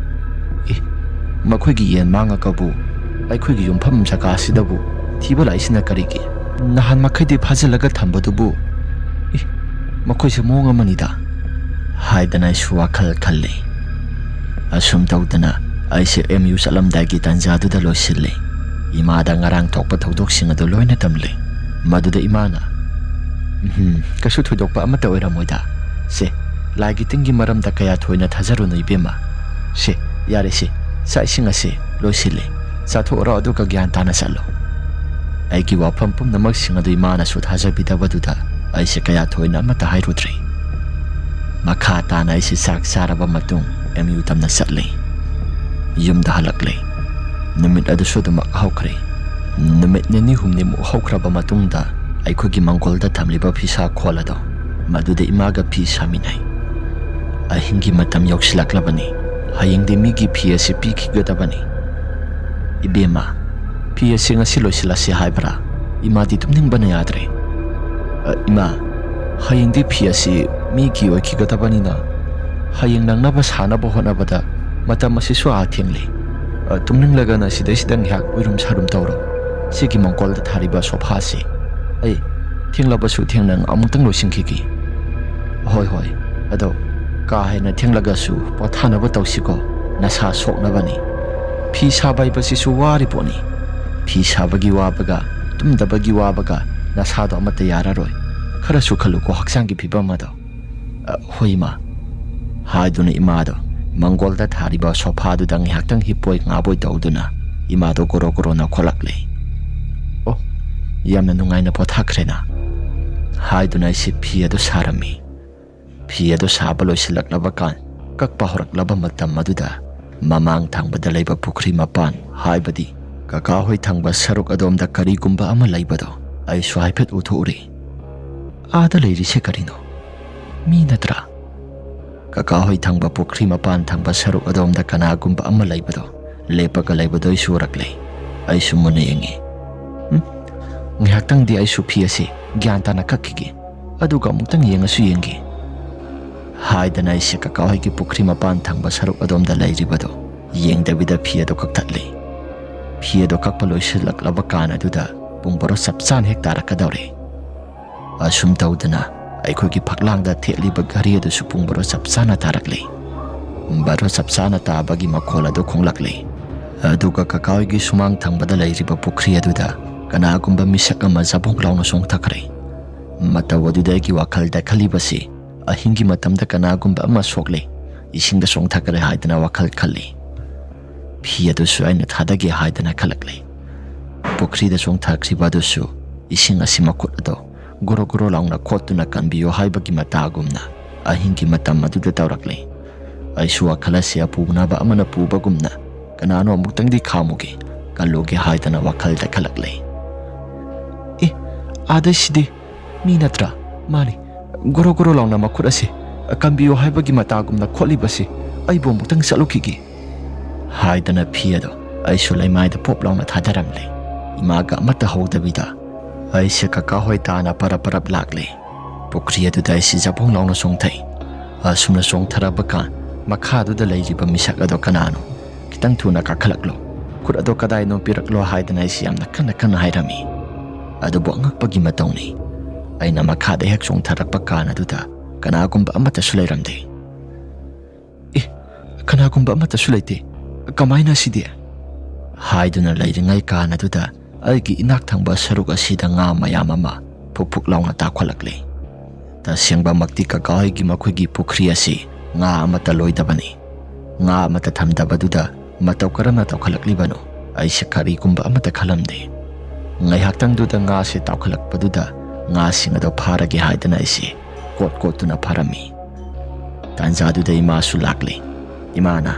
"ꯑꯦ, ꯃꯈꯣꯏꯒꯤ ꯌꯦꯟ ꯃꯥꯡꯉꯒꯕꯨ ꯑꯩꯈꯣꯏꯒꯤ ꯌꯨꯝꯐꯝ ꯖꯒꯥꯁꯤꯗꯕꯨ ꯊꯤꯕ ꯂꯥꯛꯏꯁꯤꯅ ꯀꯔꯤꯒꯤ? ꯅꯍꯥꯟ ꯃꯈꯩꯗꯤ ꯐꯥꯖꯤꯜꯂꯒ ꯊꯝꯕꯗꯨꯕꯨ, ꯑꯦ, ꯃꯈꯣꯏꯁꯦ ꯃꯑꯣꯡ ꯑꯃꯅꯤꯗ," ꯍꯥꯏꯗꯅ ꯑꯩꯁꯨ ꯋꯥꯈꯜ ꯈꯜꯂꯤ꯫ ꯑꯁꯨꯝ ꯇꯧꯗꯅ ꯑꯩꯁꯦ ꯑꯦꯝ ꯌꯨ ꯆꯠꯂꯝꯗꯥꯏꯒꯤ ꯇꯥꯟꯖꯥꯗꯨꯗ ꯂꯣꯏꯁꯤꯜꯂꯤ꯫ ꯏꯃꯥꯗ ꯉꯔꯥꯡ ꯊꯣꯛꯄ ꯊꯧꯗꯣꯛꯁꯤꯡ ꯑꯗꯨ ꯂꯣꯏꯅ ꯇꯝꯂꯤ꯫ ꯃꯗꯨꯗ ꯏꯃꯥꯅ, "ꯎꯝ, ꯀꯩꯁꯨ ꯊꯣꯏꯗꯣꯛꯄ ꯑꯃꯠꯇ ꯑꯣꯏꯔꯝꯃꯣꯏꯗ꯫ ꯁꯦ, ꯂꯥꯏꯒꯤ ꯇꯤꯟꯒꯤ ꯃꯔꯝꯗ ꯀꯌꯥ ꯊꯣꯏꯅ ꯊꯥꯖꯔꯨꯅꯨ ꯏꯕꯦꯝꯃ꯫ ꯁꯦ, ꯌꯥꯔꯦꯁꯦ, ꯆꯥꯛ ꯏꯁꯤꯡ ꯑꯁꯦ ꯂꯣꯏꯁꯤꯜꯂꯦ꯫ ꯆꯥꯊꯣꯛꯎꯔꯣ, ꯑꯗꯨꯒ ꯒ꯭ꯌꯥꯟ ꯇꯥꯅ ꯆꯠꯂꯣ꯫" ꯑꯩꯒꯤ ꯋꯥꯐꯝ ꯄꯨꯝꯅꯃꯛꯁꯤꯡ ꯑꯗꯨ ꯏꯃꯥꯅꯁꯨ ꯊꯥꯖꯕꯤꯗꯕꯗꯨꯗ ꯑꯩꯁꯦ ꯀꯌꯥ ꯊꯣꯏꯅ ꯑꯃꯠꯇ ꯍꯥꯏꯔꯨꯗ꯭ꯔꯦ꯫ ꯃꯈꯥ ꯇꯥꯅ ꯑꯩꯁꯦ ꯆꯥꯛ ꯆꯥꯔꯕ ꯃꯇꯨꯡ ꯑꯦꯝ ꯌꯨ ꯇꯝꯅ ꯆꯠꯂꯦ꯫ ꯌꯨꯝꯗ ꯍꯜꯂꯛꯂꯦ꯫ ꯅꯨꯃꯤꯠ ꯑꯗꯨꯁꯨ ꯑꯗꯨꯃꯛ ꯍꯧꯈ꯭ꯔꯦ꯫ ꯅꯨꯃꯤꯠ ꯅꯤꯅꯤ ꯍꯨꯝꯅꯤꯃꯨꯛ ꯍꯧꯈ꯭ꯔꯕ ꯃꯇꯨꯡꯗ ꯑꯩꯈꯣꯏꯒꯤ ꯃꯪꯒꯣꯜꯗ ꯊꯝꯂꯤꯕ ꯐꯤꯁꯥ ꯈꯣꯜ ꯑꯗꯣ ꯃꯗꯨꯗ ꯏꯃꯥꯒ ꯐꯤ ꯁꯥꯃꯤꯟꯅꯩ꯫ ꯑꯍꯤꯡꯒꯤ ꯃꯇꯝ ꯌꯧꯁꯤꯜꯂꯛꯂꯕꯅꯤ꯫ ꯍꯌꯦꯡꯗꯤ ꯃꯤꯒꯤ ꯐꯤ ꯑꯁꯤ ꯄꯤꯈꯤꯒꯗꯕꯅꯤ꯫ "ꯏꯕꯦꯝꯃ, ꯐꯤ ꯑꯁꯤ ꯉꯁꯤ ꯂꯣꯏꯁꯤꯜꯂꯁꯤ ꯍꯥꯏꯕ꯭ꯔꯥ?" ꯏꯃꯥꯗꯤ ꯇꯨꯝꯅꯤꯡꯕꯅ ꯌꯥꯗ꯭ꯔꯦ꯫ "ꯑ, ꯏꯃꯥ, ꯍꯌꯦꯡꯗꯤ ꯐꯤ ꯑꯁꯤ ꯃꯤꯒꯤ ꯑꯣꯏꯈꯤꯒꯗꯕꯅꯤꯅ ꯍꯌꯦꯡ ꯅꯪꯅꯕ ꯁꯥꯅꯕ ꯍꯣꯠꯅꯕꯗ ꯃꯇꯝ ꯑꯁꯤꯁꯨ ꯑꯥ ꯊꯦꯡꯂꯦ꯫ ꯑ, ꯇꯨꯝꯅꯤꯡꯂꯒꯅ ꯁꯤꯗꯩꯁꯤꯗ ꯉꯥꯏꯍꯥꯛ ꯎꯏꯔꯨꯝ ꯁꯥꯔꯨꯝ ꯇꯧꯔꯣ꯫ ꯁꯤꯒꯤ ꯃꯥꯡꯒꯣꯜꯗ ꯊꯥꯔꯤꯕ ꯁꯣꯐꯥꯁꯤ꯫ ꯑꯩ ꯊꯦꯡꯂꯕꯁꯨ ꯊꯦꯡꯅ ꯑꯃꯨꯛꯇꯪ ꯂꯣꯏꯁꯤꯟꯈꯤꯒꯦ꯫" "ꯍꯣꯏ, ꯍꯣꯏ꯫ ꯑꯗꯣ ꯀꯥ ꯍꯦꯟꯅ ꯊꯦꯡꯂꯒꯁꯨ ꯄꯣꯊꯥꯅꯕ ꯇꯧꯁꯤꯀꯣ꯫ ꯅꯁꯥ ꯁꯣꯛꯅꯕꯅꯤ꯫ ꯐꯤ ꯁꯥꯕ ꯍꯥꯏꯕꯁꯤꯁꯨ ꯋꯥꯔꯤ ꯄꯣꯠꯅꯤ꯫ ꯐꯤ ꯁꯥꯕꯒꯤ ꯋꯥꯕꯒ ꯇꯨꯝꯗꯕꯒꯤ ꯋꯥꯕꯒ ꯅꯁꯥꯗꯣ ꯑꯃꯠꯇ ꯌꯥꯔꯔꯣꯏ꯫ ꯈꯔꯁꯨ ꯈꯜꯂꯨꯀꯣ ꯍꯛꯆꯥꯡꯒꯤ ꯐꯤꯕꯝ ꯑꯗꯣ꯫" "ꯑ, ꯍꯣꯏ, ꯏꯃꯥ," ꯍꯥꯏꯗꯨꯅ ꯏꯃꯥꯗꯣ ꯃꯥꯡꯒꯣꯜꯗ ꯊꯥꯔꯤꯕ ꯁꯣꯐꯥꯗꯨꯗ ꯉꯥꯏꯍꯥꯛꯇꯪ ꯍꯤꯞꯄꯣꯏ ꯉꯥꯕꯣꯏ ꯇꯧꯗꯨꯅ ꯏꯃꯥꯗꯣ ꯒꯣꯔꯣ ꯒꯣꯔꯣ ꯅꯣꯛꯈꯠꯂꯛꯂꯦ꯫ "ꯑꯣ, ꯌꯥꯝꯅ ꯅꯨꯡꯉꯥꯏꯅ ꯄꯣꯊꯥꯈ꯭ꯔꯦꯅ?" ꯍꯥꯏꯗꯨꯅ ꯑꯩꯁꯦ ꯐꯤ ꯑꯗꯨ ꯁꯥꯔꯝꯃꯤ꯫ ꯐꯤ ꯑꯗꯨ ꯁꯥꯕ ꯂꯣꯏꯁꯤꯜꯂꯛꯂꯕ ꯀꯥꯟ, ꯀꯛꯄ ꯍꯧꯔꯛꯂꯕ ꯃꯇꯝ ꯑꯗꯨꯗ ꯃꯃꯥꯡ ꯊꯪꯕꯗ ꯂꯩꯕ ꯄꯨꯈ꯭ꯔꯤ ꯃꯄꯥꯟ, ꯍꯥꯏꯕꯗꯤ ꯀꯀꯥ ꯍꯣꯏ ꯊꯪꯕ ꯁꯔꯨꯛ ꯑꯗꯣꯝꯗ ꯀꯔꯤꯒꯨꯝꯕ ꯑꯃ ꯂꯩꯕꯗꯣ ꯑꯩꯁꯨ ꯍꯥꯏꯐꯦꯠ ꯎꯊꯣꯛꯎꯔꯦ꯫ "ꯑꯥꯗ ꯂꯩꯔꯤꯁꯦ ꯀꯔꯤꯅꯣ? ꯃꯤ ꯅꯠꯇ꯭ꯔꯥ?" ꯀꯀꯥ ꯍꯣꯏ ꯊꯪꯕ ꯄꯨꯈ꯭ꯔꯤ ꯃꯄꯥꯟ ꯊꯪꯕ ꯁꯔꯨꯛ ꯑꯗꯣꯝꯗ ꯀꯅꯥꯒꯨꯝꯕ ꯑꯃ ꯂꯩꯕꯗꯣ, ꯂꯦꯞꯄꯒ ꯂꯩꯕꯗꯣ ꯑꯩꯁꯨ ꯎꯔꯛꯂꯦ꯫ ꯑꯩꯁꯨ ꯃꯨꯟꯅ ꯌꯦꯡꯉꯤ꯫ "ꯎꯝ, ꯉꯥꯏꯍꯥꯛꯇꯪꯗꯤ ꯑꯩꯁꯨ ꯐꯤ ꯑꯁꯤ ꯒ꯭ꯌꯥꯟ ꯇꯥꯅ ꯀꯛꯈꯤꯒꯦ, ꯑꯗꯨꯒ ꯑꯃꯨꯛꯇꯪ ꯌꯦꯡꯉꯁꯨ ꯌꯦꯡꯒꯦ," ꯍꯥꯏꯗꯅ ꯑꯩꯁꯦ ꯀꯀꯥ ꯍꯣꯏꯒꯤ ꯄꯨꯈ꯭ꯔꯤ ꯃꯄꯥꯟ ꯊꯪꯕ ꯁꯔꯨꯛ ꯑꯗꯣꯝꯗ ꯂꯩꯔꯤꯕꯗꯣ ꯌꯦꯡꯗꯕꯤꯗ ꯐꯤ ꯑꯗꯨ ꯀꯛꯊꯠꯂꯤ꯫ ꯐꯤ ꯑꯗꯨ ꯀꯛꯄ ꯂꯣꯏꯁꯤꯜꯂꯛꯂꯕ ꯀꯥꯟ ꯑꯗꯨꯗ ꯄꯨꯡ ꯕꯥꯔꯣ ꯆꯞ ꯆꯥꯅ ꯍꯦꯛ ꯇꯥꯔꯛꯀꯗꯧꯔꯦ꯫ ꯑꯁꯨꯝ ꯇꯧꯗꯅ ꯑꯩꯈꯣꯏꯒꯤ ꯐꯛꯂꯥꯡꯗ ꯊꯦꯠꯂꯤꯕ ꯘꯔꯤ ꯑꯗꯨꯁꯨ ꯄꯨꯡ ꯕꯥꯔꯣ ꯆꯞ ꯆꯥꯅ ꯇꯥꯔꯛꯂꯤ꯫ ꯕꯥꯔꯣ ꯆꯞ ꯆꯥꯅ ꯇꯥꯕꯒꯤ ꯃꯈꯣꯜ ꯑꯗꯨ ꯈꯣꯡꯂꯛꯂꯤ꯫ ꯑꯗꯨꯒ ꯀꯀꯥ ꯍꯣꯏꯒꯤ ꯁꯨꯃꯥꯡ ꯊꯪꯕꯗ ꯂꯩꯔꯤꯕ ꯄꯨꯈ꯭ꯔꯤ ꯑꯗꯨꯗ ꯀꯅꯥꯒꯨꯝꯕ ꯃꯤꯁꯛ ꯑꯃ ꯖꯕꯣꯡ ꯂꯥꯎꯅ ꯆꯣꯡꯊꯈ꯭ꯔꯦ꯫ ꯃꯇꯧ ꯑꯗꯨꯗ ꯑꯩꯒꯤ ꯋꯥꯈꯜꯗ ꯈꯜꯂꯤꯕꯁꯤ, ꯑꯍꯤꯡꯒꯤ ꯃꯇꯝꯗ ꯀꯅꯥꯒꯨꯝꯕ ꯑꯃ ꯁꯣꯛꯂꯦ, ꯏꯁꯤꯡꯗ ꯆꯣꯡꯊꯈ꯭ꯔꯦ ꯍꯥꯏꯗꯅ ꯋꯥꯈꯜ ꯈꯜꯂꯤ꯫ ꯐꯤ ꯑꯗꯨꯁꯨ ꯑꯩꯅ ꯊꯥꯗꯒꯦ ꯍꯥꯏꯗꯅ ꯈꯜꯂꯛꯂꯦ꯫ ꯄꯨꯈ꯭ꯔꯤꯗ ꯆꯣꯡꯊꯈ꯭ꯔꯤꯕ ꯑꯗꯨꯁꯨ ꯏꯁꯤꯡ ꯑꯁꯤ ꯃꯈꯨꯠ ꯑꯗꯣ ꯒꯣꯔꯣ ꯒꯣꯔꯣ ꯂꯥꯎꯅ ꯈꯣꯠꯇꯨꯅ ꯀꯟꯕꯤꯌꯨ ꯍꯥꯏꯕꯒꯤ ꯃꯇꯥꯒꯨꯝꯅ ꯑꯍꯤꯡꯒꯤ ꯃꯇꯝ ꯑꯗꯨꯗ ꯇꯧꯔꯛꯂꯦ꯫ ꯑꯩꯁꯨ ꯋꯥꯈꯜ ꯑꯁꯤ ꯑꯄꯨꯅꯕ ꯑꯃꯅ ꯄꯨꯕꯒꯨꯝꯅ ꯀꯅꯥꯅꯣ ꯑꯃꯨꯛꯇꯪꯗꯤ ꯈꯥꯝꯃꯨꯒꯦ, ꯀꯜꯂꯨꯒꯦ ꯍꯥꯏꯗꯅ ꯋꯥꯈꯜꯗ ꯈꯜꯂꯛꯂꯦ꯫ "ꯑꯦ, ꯑꯥꯗꯩꯁꯤꯗꯤ ꯃꯤ ꯅꯠꯇ꯭ꯔꯥ? ꯃꯥꯅꯤ, ꯒꯣꯔꯣ ꯒꯣꯔꯣ ꯂꯥꯎꯅ ꯃꯈꯨꯠ ꯑꯁꯤ ꯀꯟꯕꯤꯌꯨ ꯍꯥꯏꯕꯒꯤ ꯃꯇꯥꯒꯨꯝꯅ ꯈꯣꯠꯂꯤꯕꯁꯤ ꯑꯩꯕꯨ ꯑꯃꯨꯛꯇꯪ ꯆꯠꯂꯨꯈꯤꯒꯦ" ꯍꯥꯏꯗꯅ ꯐꯤ ꯑꯗꯣ ꯑꯩꯁꯨ ꯂꯩꯃꯥꯏꯗ ꯄꯣꯞ ꯂꯥꯎꯅ ꯊꯥꯗꯔꯝꯂꯦ꯫ ꯏꯃꯥꯒ ꯑꯃꯠꯇ ꯍꯧꯗꯕꯤꯗ ꯑꯩꯁꯦ ꯀꯀꯥ ꯍꯣꯏ ꯇꯥꯅ ꯄꯔꯞ ꯄꯔꯞ ꯂꯥꯛꯂꯦ꯫ ꯄꯨꯈ꯭ꯔꯤ ꯑꯗꯨꯗ ꯑꯩꯁꯤ ꯖꯕꯣꯡ ꯂꯥꯎꯅ ꯆꯣꯡꯊꯩ꯫ ꯑꯁꯨꯝꯅ ꯆꯣꯡꯊꯔꯛꯄ ꯀꯥꯟ ꯃꯈꯥꯗꯨꯗ ꯂꯩꯔꯤꯕ ꯃꯤꯁꯛ ꯑꯗꯣ ꯀꯅꯥꯅꯣ? "ꯈꯤꯇꯪ ꯊꯨꯅ ꯀꯥꯈꯠꯂꯛꯂꯣ꯫ ꯈꯨꯠ ꯑꯗꯣ ꯀꯗꯥꯏꯅꯣ ꯄꯤꯔꯛꯂꯣ" ꯍꯥꯏꯗꯅ ꯑꯩꯁꯤ ꯌꯥꯝꯅ ꯀꯟꯅ ꯀꯟꯅ ꯍꯥꯏꯔꯝꯃꯤ꯫ ꯑꯗꯨꯕꯨ ꯑꯉꯛꯄꯒꯤ ꯃꯇꯧꯅꯤ, ꯑꯩꯅ ꯃꯈꯥꯗ ꯍꯦꯛ ꯆꯣꯡꯊꯔꯛꯄ ꯀꯥꯟ ꯑꯗꯨꯗ ꯀꯅꯥꯒꯨꯝꯕ ꯑꯃꯠꯇꯁꯨ ꯂꯩꯔꯝꯗꯦ꯫ "ꯑꯦ, ꯀꯅꯥꯒꯨꯝꯕ ꯑꯃꯠꯇꯁꯨ ꯂꯩꯇꯦ꯫ ꯀꯃꯥꯏꯅ ꯁꯤꯗꯤ?" ꯍꯥꯏꯗꯨꯅ ꯂꯩꯔꯤꯉꯩ ꯀꯥꯟ ꯑꯗꯨꯗ ꯑꯩꯒꯤ ꯏꯅꯥꯛ ꯊꯪꯕ ꯁꯔꯨꯛ ꯑꯁꯤꯗ ꯉꯥ ꯃꯌꯥꯝ ꯑꯃ ꯐꯨꯛ ꯐꯨꯛ ꯂꯥꯎꯅ ꯇꯥꯎꯈꯠꯂꯛꯂꯦ꯫ ꯇꯁꯦꯡꯕꯃꯛꯇꯤ ꯀꯀꯥ ꯍꯣꯏꯒꯤ ꯃꯈꯣꯏꯒꯤ ꯄꯨꯈ꯭ꯔꯤ ꯑꯁꯤ ꯉꯥ ꯑꯃꯠꯇ ꯂꯣꯏꯗꯕꯅꯤ꯫ ꯉꯥ ꯑꯃꯠꯇ ꯊꯝꯗꯕꯗꯨꯗ ꯃꯇꯧ ꯀꯔꯝꯅ ꯇꯥꯎꯈꯠꯂꯛꯂꯤꯕꯅꯣ? ꯑꯩꯁꯦ ꯀꯔꯤꯒꯨꯝꯕ ꯑꯃꯠꯇ ꯈꯜꯂꯝꯗꯦ꯫ ꯉꯥꯏꯍꯥꯛꯇꯪꯗꯨꯗ ꯉꯥꯁꯦ ꯇꯥꯎꯈꯠꯂꯛꯄꯗꯨꯗ ꯉꯥꯁꯤꯡ ꯑꯗꯣ ꯐꯥꯔꯒꯦ ꯍꯥꯏꯗꯅ ꯑꯩꯁꯦ ꯀꯣꯠ ꯀꯣꯠꯇꯨꯅ ꯐꯥꯔꯝꯃꯤ꯫ ꯇꯥꯟꯖꯥꯗꯨꯗ ꯏꯃꯥꯁꯨ ꯂꯥꯛꯂꯦ꯫ ꯏꯃꯥꯅ,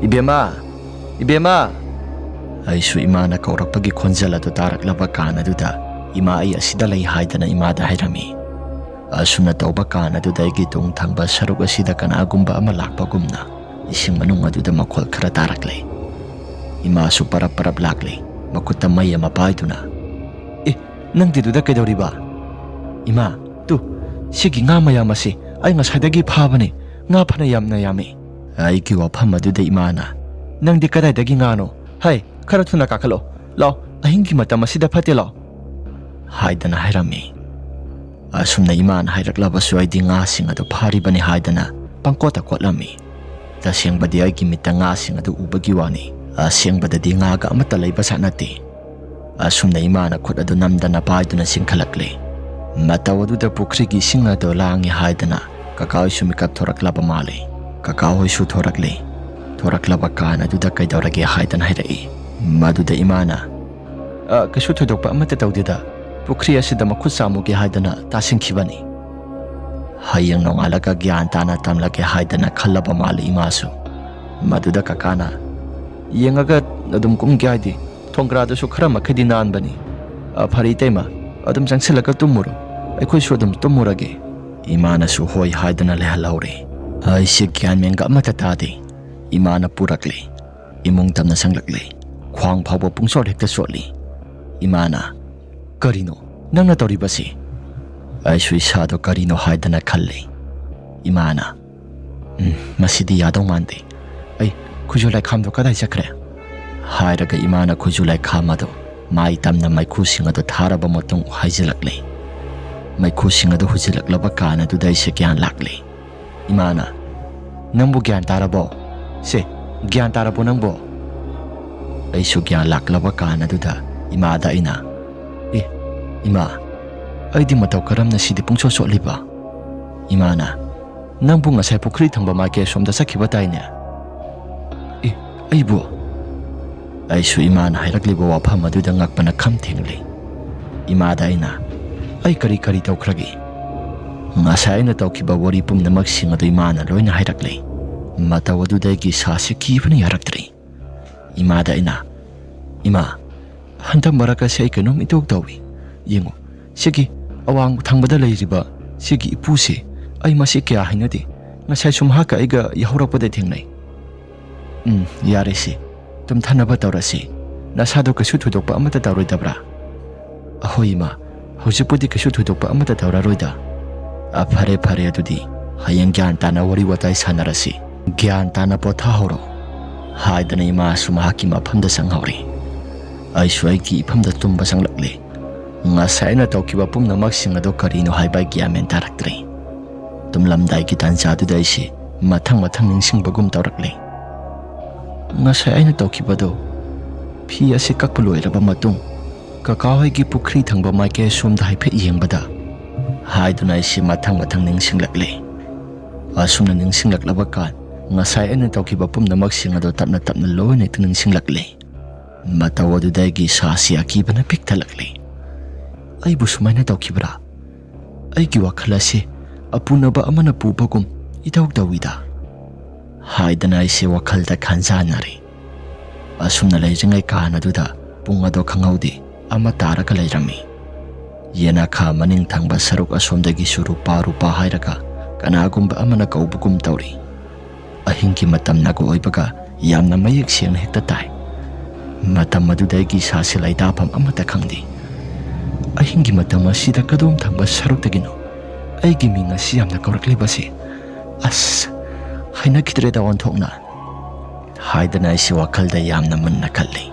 "ꯏꯕꯦꯝꯃ! ꯏꯕꯦꯝꯃ!" ꯑꯩꯁꯨ ꯏꯃꯥꯅ ꯀꯧꯔꯛꯄꯒꯤ ꯈꯣꯟꯖꯦꯜ ꯑꯗꯨ ꯇꯥꯔꯛꯂꯕ ꯀꯥꯟ ꯑꯗꯨꯗ ꯏꯃꯥ ꯑꯩ ꯑꯁꯤꯗ ꯂꯩ ꯍꯥꯏꯗꯅ ꯏꯃꯥꯗ ꯍꯥꯏꯔꯝꯃꯤ꯫ ꯑꯁꯨꯝꯅ ꯇꯧꯕ ꯀꯥꯟ ꯑꯗꯨꯗ ꯑꯩꯒꯤ ꯇꯨꯡ ꯊꯪꯕ ꯁꯔꯨꯛ ꯑꯁꯤꯗ ꯀꯅꯥꯒꯨꯝꯕ ꯑꯃ ꯂꯥꯛꯄꯒꯨꯝꯅ ꯏꯁꯤꯡ ꯃꯅꯨꯡ ꯑꯗꯨꯗ ꯃꯈꯣꯜ ꯈꯔ ꯇꯥꯔꯛꯂꯦ꯫ ꯏꯃꯥꯁꯨ ꯄꯔꯞ ꯄꯔꯞ ꯂꯥꯛꯂꯦ, ꯃꯈꯨꯠꯇ ꯃꯩ ꯑꯃ ꯄꯥꯏꯗꯨꯅ꯫ "ꯑꯦ, ꯅꯪꯗꯤ ꯑꯗꯨꯗ ꯀꯩꯗꯧꯔꯤꯕ?" "ꯏꯃꯥ, ꯇꯨ, ꯁꯤꯒꯤ ꯉꯥ ꯃꯌꯥꯝ ꯑꯁꯤ ꯑꯩ ꯉꯁꯥꯏꯗꯒꯤ ꯐꯥꯕꯅꯤ꯫ ꯉꯥ ꯐꯅ ꯌꯥꯝꯅ ꯌꯥꯝꯃꯤ꯫" ꯑꯩꯒꯤ ꯋꯥꯐꯝ ꯑꯗꯨꯗ ꯏꯃꯥꯅ, "ꯅꯪꯗꯤ ꯀꯗꯥꯏꯗꯒꯤ ꯉꯥꯅꯣ? ꯍꯩ, ꯈꯔ ꯊꯨꯅ ꯀꯥꯈꯠꯂꯣ꯫ ꯂꯥꯎ, ꯑꯍꯤꯡꯒꯤ ꯃꯇꯝ ꯑꯁꯤꯗ ꯐꯠꯇꯦ, ꯂꯥꯎ" ꯍꯥꯏꯗꯅ ꯍꯥꯏꯔꯝꯃꯤ꯫ ꯑꯁꯨꯝꯅ ꯏꯃꯥꯅ ꯍꯥꯏꯔꯛꯂꯕꯁꯨ ꯑꯩꯗꯤ ꯉꯥꯁꯤꯡ ꯑꯗꯨ ꯐꯥꯔꯤꯕꯅꯤ ꯍꯥꯏꯗꯅ ꯄꯪꯀꯣꯠꯇ ꯀꯣꯠꯂꯝꯃꯤ꯫ ꯇꯁꯦꯡꯕꯗꯤ ꯑꯩꯒꯤ ꯃꯤꯠꯇ ꯉꯥꯁꯤꯡ ꯑꯗꯨ ꯎꯕꯒꯤ ꯋꯥꯅꯤ, ꯑꯁꯦꯡꯕꯗꯗꯤ ꯉꯥꯒ ꯑꯃꯠꯇ ꯂꯩꯕ ꯖꯥꯠ ꯅꯠꯇꯦ꯫ ꯑꯁꯨꯝꯅ ꯏꯃꯥꯅ ꯈꯨꯠ ꯑꯗꯨ ꯅꯝꯗꯅ ꯄꯥꯏꯗꯨꯅ ꯆꯤꯡꯈꯠꯂꯛꯂꯦ꯫ ꯃꯇꯧ ꯑꯗꯨꯗ ꯄꯨꯈ꯭ꯔꯤꯒꯤ ꯏꯁꯤꯡ ꯑꯗꯨ ꯂꯥꯡꯉꯤ ꯍꯥꯏꯗꯅ ꯀꯀꯥ ꯍꯣꯏꯁꯨ ꯃꯤꯀꯞ ꯊꯣꯔꯛꯂꯕ ꯃꯥꯜꯂꯦ꯫ ꯀꯀꯥ ꯍꯣꯏꯁꯨ ꯊꯣꯔꯛꯂꯦ꯫ ꯊꯣꯔꯛꯂꯕ ꯀꯥꯟ ꯑꯗꯨꯗ ꯀꯩꯗꯧꯔꯒꯦ ꯍꯥꯏꯗꯅ ꯍꯥꯏꯔꯛꯏ꯫ ꯃꯗꯨꯗ ꯏꯃꯥꯅ, "ꯑ, ꯀꯩꯁꯨ ꯊꯣꯏꯗꯣꯛꯄ ꯑꯃꯠꯇ ꯇꯧꯗꯦꯗ, ꯄꯨꯈ꯭ꯔꯤ ꯑꯁꯤꯗ ꯃꯈꯨꯠ ꯆꯥꯝꯃꯨꯒꯦ ꯍꯥꯏꯗꯅ ꯇꯥꯁꯤꯟꯈꯤꯕꯅꯤ꯫ ꯍꯌꯦꯡ ꯅꯣꯡꯉꯥꯜꯂꯒ ꯒ꯭ꯌꯥꯟ ꯇꯥꯅ ꯇꯝꯂꯒꯦ" ꯍꯥꯏꯗꯅ ꯈꯜꯂꯕ ꯃꯥꯜꯂꯤ ꯏꯃꯥꯁꯨ꯫ ꯃꯗꯨꯗ ꯀꯀꯥꯅ, "ꯌꯦꯡꯉꯒ ꯑꯗꯨꯝ ꯀꯨꯝꯒꯦ ꯍꯥꯏꯗꯤ, ꯊꯣꯡꯒ꯭ꯔꯥꯗꯨꯁꯨ ꯈꯔ ꯃꯈꯩꯗꯤ ꯅꯥꯟꯕꯅꯤ꯫ ꯑ, ꯐꯔꯦ ꯏꯇꯩꯃ, ꯑꯗꯨꯝ ꯆꯪꯁꯤꯜꯂꯒ ꯇꯨꯝꯃꯨꯔꯣ, ꯑꯩꯈꯣꯏꯁꯨ ꯑꯗꯨꯝ ꯇꯨꯝꯃꯨꯔꯒꯦ" ꯏꯃꯥꯅꯁꯨ ꯍꯣꯏ ꯍꯥꯏꯗꯨꯅ ꯂꯩꯍꯜꯍꯧꯔꯦ꯫ ꯑꯩꯁꯦ ꯒ꯭ꯌꯥꯟ ꯃꯦꯟꯒ ꯑꯃꯠꯇ ꯇꯥꯗꯦ꯫ ꯏꯃꯥꯅ ꯄꯨꯔꯛꯂꯦ꯫ ꯏꯃꯨꯡ ꯇꯝꯅ ꯆꯪꯂꯛꯂꯦ꯫ ꯈ꯭ꯋꯥꯡ ꯐꯥꯎꯕ ꯄꯨꯡꯆꯣꯠ ꯍꯦꯛꯇ ꯆꯣꯠꯂꯤ꯫ ꯏꯃꯥꯅ, "ꯀꯔꯤꯅꯣ ꯅꯪꯅ ꯇꯧꯔꯤꯕꯁꯤ?" ꯑꯩꯁꯨ ꯏꯁꯥꯗꯣ ꯀꯔꯤꯅꯣ ꯍꯥꯏꯗꯅ ꯈꯜꯂꯤ꯫ ꯏꯃꯥꯅ, "ꯎꯝ, ꯃꯁꯤꯗꯤ ꯌꯥꯗꯧ ꯃꯥꯟꯗꯦ꯫ ꯑꯩ ꯈꯨꯖꯨ ꯂꯩꯈꯥꯝꯗꯣ ꯀꯗꯥꯏ ꯆꯠꯈ꯭ꯔꯦ?" ꯍꯥꯏꯔꯒ ꯏꯃꯥꯅ ꯈꯨꯖꯨ ꯂꯩꯈꯥꯝ ꯑꯗꯨ ꯃꯥꯏ ꯇꯝꯅ ꯃꯩꯈꯨꯁꯤꯡ ꯑꯗꯨ ꯊꯥꯔꯕ ꯃꯇꯨꯡ ꯍꯥꯏꯖꯤꯜꯂꯛꯂꯦ꯫ ꯃꯩꯈꯨꯁꯤꯡ ꯑꯗꯨ ꯍꯨꯖꯤꯜꯂꯛꯂꯕ ꯀꯥꯟ ꯑꯗꯨꯗ ꯑꯩꯁꯦ ꯒ꯭ꯌꯥꯟ ꯂꯥꯛꯂꯦ꯫ ꯏꯃꯥꯅ, "ꯅꯪꯕꯨ ꯒ꯭ꯌꯥꯟ ꯇꯥꯔꯕꯣ? ꯁꯦ, ꯒ꯭ꯌꯥꯟ ꯇꯥꯔꯕꯣ ꯅꯪꯕꯨ?" ꯑꯩꯁꯨ ꯒ꯭ꯌꯥꯟ ꯂꯥꯛꯂꯕ ꯀꯥꯟ ꯑꯗꯨꯗ ꯏꯃꯥꯗ ꯑꯩꯅ, "ꯑꯦ, ꯏꯃꯥ, ꯑꯩꯗꯤ ꯃꯇꯧ ꯀꯔꯝꯅ ꯁꯤꯗꯤ ꯄꯨꯡꯆꯣꯠ ꯆꯣꯠꯂꯤꯕ?" ꯏꯃꯥꯅ, "ꯅꯪꯕꯨ ꯉꯁꯥꯏ ꯄꯨꯈ꯭ꯔꯤ ꯊꯪꯕ ꯃꯥꯏꯀꯩ ꯑꯁꯣꯝꯗ ꯆꯠꯈꯤꯕ ꯇꯥꯏꯅꯦ?" "ꯑꯦ, ꯑꯩꯕꯨ?" ꯑꯩꯁꯨ ꯏꯃꯥꯅ ꯍꯥꯏꯔꯛꯂꯤꯕ ꯋꯥꯐꯝ ꯑꯗꯨꯗ ꯉꯛꯄꯅ ꯈꯝ ꯊꯦꯡꯂꯦ꯫ ꯏꯃꯥꯗ ꯑꯩꯅ, "ꯑꯩ ꯀꯔꯤ ꯀꯔꯤ ꯇꯧꯈ꯭ꯔꯒꯦ?" ꯉꯁꯥꯏ ꯑꯩꯅ ꯇꯧꯈꯤꯕ ꯋꯥꯔꯤ ꯄꯨꯝꯅꯃꯛꯁꯤꯡ ꯑꯗꯨ ꯏꯃꯥꯅ ꯂꯣꯏꯅ ꯍꯥꯏꯔꯛꯂꯦ꯫ ꯃꯇꯧ ꯑꯗꯨꯗ ꯑꯩꯒꯤ ꯏꯁꯥꯁꯤ ꯀꯤꯕꯅ ꯌꯥꯔꯛꯇ꯭ꯔꯦ꯫ ꯏꯃꯥꯗ ꯑꯩꯅ, "ꯏꯃꯥ, ꯍꯟꯗꯛ ꯃꯔꯛ ꯑꯁꯤ ꯑꯩ ꯀꯩꯅꯣꯝ ꯏꯇꯧ ꯇꯧꯏ꯫ ꯌꯦꯡꯉꯨ, ꯁꯤꯒꯤ ꯑꯋꯥꯡ ꯊꯪꯕꯗ ꯂꯩꯔꯤꯕ ꯁꯤꯒꯤ ꯏꯄꯨꯁꯦ ꯑꯩ ꯃꯁꯤ ꯀꯌꯥ ꯍꯩꯅꯗꯦ꯫ ꯉꯁꯥꯏꯁꯨ ꯃꯍꯥꯛꯀ ꯑꯩꯒ ꯌꯥꯍꯧꯔꯛꯄꯗ ꯊꯦꯡꯅꯩ꯫" "ꯎꯝ, ꯌꯥꯔꯦꯁꯦ, ꯇꯨꯝꯊꯅꯕ ꯇꯧꯔꯁꯤ꯫ ꯅꯁꯥꯗꯣ ꯀꯩꯁꯨ ꯊꯣꯏꯗꯣꯛꯄ ꯑꯃꯠꯇ ꯇꯧꯔꯣꯏꯗꯕ꯭ꯔꯥ?" "ꯑꯍꯣꯏ ꯏꯃꯥ, ꯍꯧꯖꯤꯛꯄꯨꯗꯤ ꯀꯩꯁꯨ ꯊꯣꯏꯗꯣꯛꯄ ꯑꯃꯠꯇ ꯇꯧꯔꯔꯣꯏꯗ꯫" "ꯑ, ꯐꯔꯦ ꯐꯔꯦ, ꯑꯗꯨꯗꯤ ꯍꯌꯦꯡ ꯒ꯭ꯌꯥꯟ ꯇꯥꯅ ꯋꯥꯔꯤ ꯋꯥꯇꯥꯏ ꯁꯥꯟꯅꯔꯁꯤ꯫ ꯒ꯭ꯌꯥꯟ ꯇꯥꯅ ꯄꯣꯊꯥꯍꯧꯔꯣ," ꯍꯥꯏꯗꯅ ꯏꯃꯥꯁꯨ ꯃꯍꯥꯛꯀꯤ ꯃꯐꯝꯗ ꯆꯪꯍꯧꯔꯦ꯫ ꯑꯩꯁꯨ ꯑꯩꯒꯤ ꯏꯐꯝꯗ ꯇꯨꯝꯕ ꯆꯪꯂꯛꯂꯦ꯫ ꯉꯁꯥꯏ ꯑꯩꯅ ꯇꯧꯈꯤꯕ ꯄꯨꯝꯅꯃꯛꯁꯤꯡ ꯑꯗꯨ ꯀꯔꯤꯅꯣ ꯍꯥꯏꯕ ꯑꯩ ꯒ꯭ꯌꯥꯟ ꯃꯦꯟ ꯇꯥꯔꯛꯇ꯭ꯔꯦ꯫ ꯇꯨꯝꯂꯝꯗꯥꯏꯒꯤ ꯇꯥꯟꯖꯥꯗꯨꯗ ꯑꯩꯁꯦ ꯃꯊꯪ ꯃꯊꯪ ꯅꯤꯡꯁꯤꯡꯕꯒꯨꯝ ꯇꯧꯔꯛꯂꯦ꯫ "ꯉꯁꯥꯏ ꯑꯩꯅ ꯇꯧꯈꯤꯕꯗꯨ, ꯐꯤ ꯑꯁꯤ ꯀꯛꯄ ꯂꯣꯏꯔꯕ ꯃꯇꯨꯡ ꯀꯀꯥ ꯍꯣꯏꯒꯤ ꯄꯨꯈ꯭ꯔꯤ ꯊꯪꯕ ꯃꯥꯏꯀꯩ ꯑꯁꯣꯝꯗ ꯍꯥꯏꯐꯦꯠ ꯌꯦꯡꯕꯗ" ꯍꯥꯏꯗꯨꯅ ꯑꯩꯁꯦ ꯃꯊꯪ ꯃꯊꯪ ꯅꯤꯡꯁꯤꯡꯂꯛꯂꯦ꯫ ꯑꯁꯨꯝꯅ ꯅꯤꯡꯁꯤꯡꯂꯛꯂꯕ ꯀꯥꯟ, ꯉꯁꯥꯏ ꯑꯩꯅ ꯇꯧꯈꯤꯕ ꯄꯨꯝꯅꯃꯛꯁꯤꯡ ꯑꯗꯨ ꯇꯞꯅ ꯇꯞꯅ ꯂꯣꯏꯅ ꯍꯦꯛꯇ ꯅꯤꯡꯁꯤꯡꯂꯛꯂꯦ꯫ ꯃꯇꯧ ꯑꯗꯨꯗ ꯑꯩꯒꯤ ꯏꯁꯥꯁꯤ ꯑꯀꯤꯕꯅ ꯄꯤꯛ ꯊꯜꯂꯛꯂꯦ꯫ "ꯑꯩꯕꯨ ꯁꯨꯃꯥꯏꯅ ꯇꯧꯈꯤꯕ꯭ꯔꯥ? ꯑꯩꯒꯤ ꯋꯥꯈꯜ ꯑꯁꯤ ꯑꯄꯨꯅꯕ ꯑꯃꯅ ꯄꯨꯕꯒꯨꯝ ꯏꯇꯧ ꯇꯧꯏꯗ" ꯍꯥꯏꯗꯅ ꯑꯩꯁꯦ ꯋꯥꯈꯜꯗ ꯈꯟꯖꯥꯟꯅꯔꯦ꯫ ꯑꯁꯨꯝꯅ ꯂꯩꯔꯤꯉꯩ ꯀꯥꯟ ꯑꯗꯨꯗ ꯄꯨꯡ ꯑꯗꯣ ꯈꯪꯍꯧꯗꯦ, ꯑꯃ ꯇꯥꯔꯒ ꯂꯩꯔꯝꯃꯤ꯫ ꯌꯦꯅꯈꯥ ꯃꯅꯤꯡ ꯊꯪꯕ ꯁꯔꯨꯛ ꯑꯁꯣꯝꯗꯒꯤꯁꯨ ꯔꯨꯄꯥ, ꯔꯨꯄꯥ ꯍꯥꯏꯔꯒ ꯀꯅꯥꯒꯨꯝꯕ ꯑꯃꯅ ꯀꯧꯕꯒꯨꯝ ꯇꯧꯔꯤ꯫ ꯑꯍꯤꯡꯒꯤ ꯃꯇꯝꯅꯒ ꯑꯣꯏꯕꯒ ꯌꯥꯝꯅ ꯃꯌꯦꯛ ꯁꯦꯡꯅ ꯍꯦꯛꯇ ꯇꯥꯏ꯫ ꯃꯇꯝ ꯑꯗꯨꯗ ꯑꯩꯒꯤ ꯏꯁꯥꯁꯤ ꯂꯩꯇꯥꯐꯝ ꯑꯃꯠꯇ ꯈꯪꯗꯦ꯫ ꯑꯍꯤꯡꯒꯤ ꯃꯇꯝ ꯑꯁꯤꯗ ꯀꯗꯣꯝ ꯊꯪꯕ ꯁꯔꯨꯛꯇꯒꯤꯅꯣ ꯑꯩꯒꯤ ꯃꯤꯡ ꯑꯁꯤ ꯌꯥꯝꯅ ꯀꯧꯔꯛꯂꯤꯕꯁꯦ? ꯑꯁ, ꯍꯩꯅꯈꯤꯗ꯭ꯔꯦꯗ ꯑꯣꯟꯊꯣꯛꯅ, ꯍꯥꯏꯗꯅ ꯑꯩꯁꯤ ꯋꯥꯈꯜꯗ ꯌꯥꯝꯅ ꯃꯨꯟꯅ ꯈꯜꯂꯤ꯫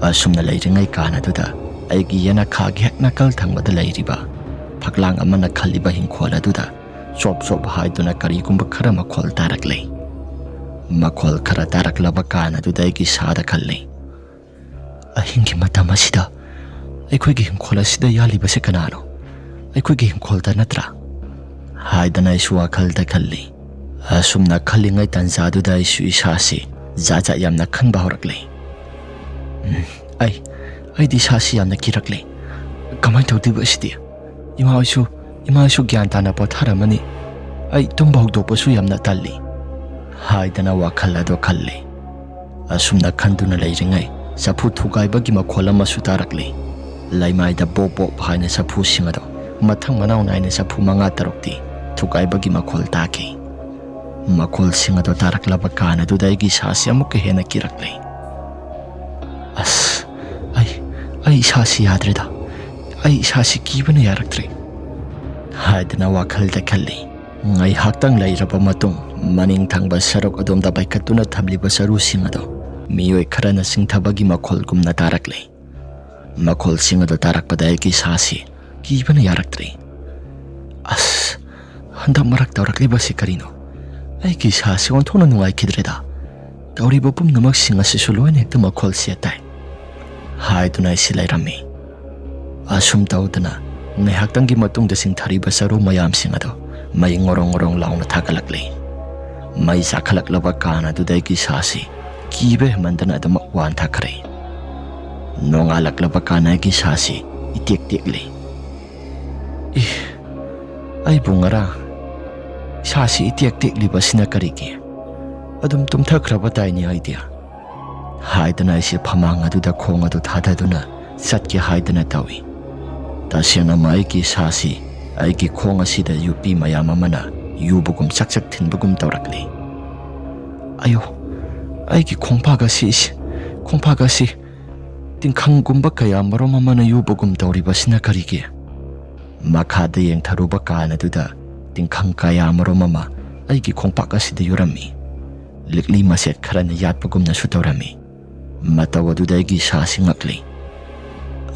ꯑꯁꯨꯝꯅ ꯂꯩꯔꯤꯉꯩ ꯀꯥꯟ ꯑꯗꯨꯗ ꯑꯩꯒꯤ ꯌꯦꯅꯈꯥꯒꯤ ꯍꯦꯛ ꯅꯥꯀꯜ ꯊꯪꯕꯗ ꯂꯩꯔꯤꯕ ꯐꯛꯂꯥꯡ ꯑꯃꯅ ꯈꯜꯂꯤꯕ ꯍꯤꯡꯈꯣꯜ ꯑꯗꯨꯗ ꯆꯣꯞ ꯆꯣꯞ ꯍꯥꯏꯗꯨꯅ ꯀꯔꯤꯒꯨꯝꯕ ꯈꯔ ꯃꯈꯣꯜ ꯇꯥꯔꯛꯂꯦ꯫ ꯃꯈꯣꯜ ꯈꯔ ꯇꯥꯔꯛꯂꯕ ꯀꯥꯟ ꯑꯗꯨꯗ ꯑꯩꯒꯤ ꯏꯁꯥꯗ ꯈꯜꯂꯤ, "ꯑꯍꯤꯡꯒꯤ ꯃꯇꯝ ꯑꯁꯤꯗ ꯑꯩꯈꯣꯏꯒꯤ ꯍꯤꯡꯈꯣꯜ ꯑꯁꯤꯗ ꯌꯥꯜꯂꯤꯕꯁꯦ ꯀꯅꯥꯅꯣ? ꯑꯩꯈꯣꯏꯒꯤ ꯍꯤꯡꯈꯣꯜꯗ ꯅꯠꯇ꯭ꯔꯥ?" ꯍꯥꯏꯗꯅ ꯑꯩꯁꯨ ꯋꯥꯈꯜꯗ ꯈꯜꯂꯤ꯫ ꯑꯁꯨꯝꯅ ꯈꯜꯂꯤꯉꯩ ꯇꯥꯟꯖꯥꯗꯨꯗ ꯑꯩꯁꯨ ꯏꯁꯥꯁꯤ ꯖꯥꯠ ꯖꯥꯠ ꯌꯥꯝꯅ ꯈꯟꯕ ꯍꯧꯔꯛꯂꯦ꯫ ꯎꯝ, ꯑꯩ, ꯑꯩꯗꯤ ꯏꯁꯥꯁꯤ ꯌꯥꯝꯅ ꯀꯤꯔꯛꯂꯦ꯫ ꯀꯃꯥꯏꯅ ꯇꯧꯗꯣꯏꯕ ꯑꯁꯤꯗꯤ? ꯏꯃꯥ ꯍꯣꯏꯁꯨ, ꯏꯃꯥ ꯍꯣꯏꯁꯨ ꯒ꯭ꯌꯥꯟ ꯇꯥꯅ ꯄꯣꯊꯥꯔꯝꯃꯅꯤ꯫ ꯑꯩ ꯇꯨꯝꯕ ꯍꯧꯗꯣꯛꯄꯁꯨ ꯌꯥꯝꯅ ꯇꯜꯂꯤ, ꯍꯥꯏꯗꯅ ꯋꯥꯈꯜ ꯑꯗꯣ ꯈꯜꯂꯤ꯫ ꯑꯁꯨꯝꯅ ꯈꯟꯗꯨꯅ ꯂꯩꯔꯤꯉꯩ ꯆꯐꯨ ꯊꯨꯒꯥꯏꯕꯒꯤ ꯃꯈꯣꯜ ꯑꯃꯁꯨ ꯇꯥꯔꯛꯂꯤ꯫ ꯂꯩꯃꯥꯏꯗ ꯕꯣꯞ ꯕꯣꯞ ꯍꯥꯏꯅ ꯆꯐꯨꯁꯤꯡ ꯑꯗꯣ ꯃꯊꯪ ꯃꯅꯥꯎ ꯅꯥꯏꯅ ꯆꯐꯨ ꯃꯉꯥ ꯇꯔꯨꯛꯇꯤ ꯊꯨꯒꯥꯏꯕꯒꯤ ꯃꯈꯣꯜ ꯇꯥꯈꯤ꯫ ꯃꯈꯣꯜꯁꯤꯡ ꯑꯗꯣ ꯇꯥꯔꯛꯂꯕ ꯀꯥꯟ ꯑꯗꯨꯗ ꯑꯩꯒꯤ ꯏꯁꯥꯁꯤ ꯑꯃꯨꯛꯀ ꯍꯦꯟꯅ ꯀꯤꯔꯛꯂꯦ꯫ "ꯑꯁ, ꯑꯩ, ꯑꯩ ꯏꯁꯥꯁꯤ ꯌꯥꯗ꯭ꯔꯦꯗ꯫ ꯑꯩ ꯏꯁꯥꯁꯤ ꯀꯤꯕꯅ ꯌꯥꯔꯛꯇ꯭ꯔꯦ," ꯍꯥꯏꯗꯅ ꯋꯥꯈꯜꯗ ꯈꯜꯂꯤ꯫ ꯉꯥꯏꯍꯥꯛꯇꯪ ꯂꯩꯔꯕ ꯃꯇꯨꯡ, ꯃꯅꯤꯡ ꯊꯪꯕ ꯁꯔꯨꯛ ꯑꯗꯣꯝꯗ ꯄꯥꯏꯈꯠꯇꯨꯅ ꯊꯝꯂꯤꯕ ꯆꯔꯨꯁꯤꯡ ꯑꯗꯣ ꯃꯤꯑꯣꯏ ꯈꯔꯅ ꯆꯤꯡꯊꯕꯒꯤ ꯃꯈꯣꯜꯒꯨꯝꯅ ꯇꯥꯔꯛꯂꯦ꯫ ꯃꯈꯣꯜꯁꯤꯡ ꯑꯗꯨ ꯇꯥꯔꯛꯄꯗ ꯑꯩꯒꯤ ꯏꯁꯥꯁꯤ ꯀꯤꯕꯅ ꯌꯥꯔꯛꯇ꯭ꯔꯦ꯫ "ꯑꯁ, ꯍꯟꯗꯛ ꯃꯔꯛ ꯇꯧꯔꯛꯂꯤꯕꯁꯤ ꯀꯔꯤꯅꯣ? ꯑꯩꯒꯤ ꯏꯁꯥꯁꯤ ꯑꯣꯟꯊꯣꯛꯅ ꯅꯨꯡꯉꯥꯏꯈꯤꯗ꯭ꯔꯦꯗ꯫ ꯇꯧꯔꯤꯕ ꯄꯨꯝꯅꯃꯛꯁꯤꯡ ꯑꯁꯤꯁꯨ ꯂꯣꯏꯅ ꯍꯦꯛꯇ ꯃꯈꯣꯜꯁꯤ ꯇꯥꯏ," ꯍꯥꯏꯗꯨꯅ ꯑꯩꯁꯤ ꯂꯩꯔꯝꯃꯤ꯫ ꯑꯁꯨꯝ ꯇꯧꯗꯅ ꯉꯥꯏꯍꯥꯛꯇꯪꯒꯤ ꯃꯇꯨꯡꯗ ꯆꯤꯡꯊꯔꯤꯕ ꯆꯔꯨ ꯃꯌꯥꯝꯁꯤꯡ ꯑꯗꯨ ꯃꯩ ꯉꯣꯔꯣꯡ ꯉꯣꯔꯣꯡ ꯂꯥꯎꯅ ꯊꯥꯒꯠꯂꯛꯂꯤ꯫ ꯃꯩ ꯆꯥꯈꯠꯂꯛꯂꯕ ꯀꯥꯟ ꯑꯗꯨꯗ ꯑꯩꯒꯤ ꯏꯁꯥꯁꯤ ꯀꯤꯕ ꯍꯦꯟꯃꯟꯗꯅ ꯑꯗꯨꯃꯛ ꯋꯥꯟꯊꯈ꯭ꯔꯦ꯫ ꯅꯣꯡꯉꯥꯜꯂꯛꯂꯕ ꯀꯥꯟ ꯑꯩꯒꯤ ꯏꯁꯥꯁꯤ ꯏꯇꯦꯛ ꯇꯦꯛꯂꯤ꯫ "ꯏ, ꯑꯩꯕꯨ ꯉꯔꯥꯡ ꯏꯁꯥꯁꯤ ꯏꯇꯦꯛ ꯇꯦꯛꯂꯤꯕꯁꯤꯅ ꯀꯔꯤꯒꯤ? ꯑꯗꯨꯝ ꯇꯨꯝꯊꯈ꯭ꯔꯕ ꯇꯥꯏꯅꯦ ꯑꯩꯗꯤ," ꯍꯥꯏꯗꯅ ꯑꯩꯁꯦ ꯐꯃꯥꯡ ꯑꯗꯨꯗ ꯈꯣꯡ ꯑꯗꯨ ꯊꯥꯗꯗꯨꯅ ꯆꯠꯀꯦ ꯍꯥꯏꯗꯅ ꯇꯧꯏ꯫ ꯇꯁꯦꯡꯅꯃꯛ ꯑꯩꯒꯤ ꯏꯁꯥꯁꯤ ꯑꯩꯒꯤ ꯈꯣꯡ ꯑꯁꯤꯗ ꯌꯨꯄꯤ ꯃꯌꯥꯝ ꯑꯃꯅ ꯌꯨꯕꯒꯨꯝ ꯆꯛ ꯆꯛ ꯊꯤꯟꯕꯒꯨꯝ ꯇꯧꯔꯛꯂꯤ꯫ "ꯑꯌꯣ, ꯑꯩꯒꯤ ꯈꯣꯡꯄꯥꯛ ꯑꯁꯤ, ꯏꯁ, ꯈꯣꯡꯄꯥꯛ ꯑꯁꯤ ꯇꯤꯡꯈꯪꯒꯨꯝꯕ ꯀꯌꯥ ꯃꯔꯨꯝ ꯑꯃꯅ ꯌꯨꯕꯒꯨꯝ ꯇꯧꯔꯤꯕꯁꯤꯅ ꯀꯔꯤꯒꯤ?" ꯃꯈꯥꯗ ꯌꯦꯡꯊꯔꯨꯕ ꯀꯥꯟ ꯑꯗꯨꯗ ꯇꯤꯡꯈꯪ ꯀꯌꯥ ꯃꯔꯨꯝ ꯑꯃ ꯑꯩꯒꯤ ꯈꯣꯡꯄꯥꯛ ꯑꯁꯤꯗ ꯌꯨꯔꯝꯃꯤ꯫ ꯂꯤꯛꯂꯤ ꯃꯆꯦꯠ ꯈꯔꯅ ꯌꯥꯠꯄꯒꯨꯝꯅꯁꯨ ꯇꯧꯔꯝꯃꯤ꯫ ꯃꯇꯧ ꯑꯗꯨꯗ ꯑꯩꯒꯤ ꯏꯁꯥꯁꯤ ꯉꯛꯂꯤ꯫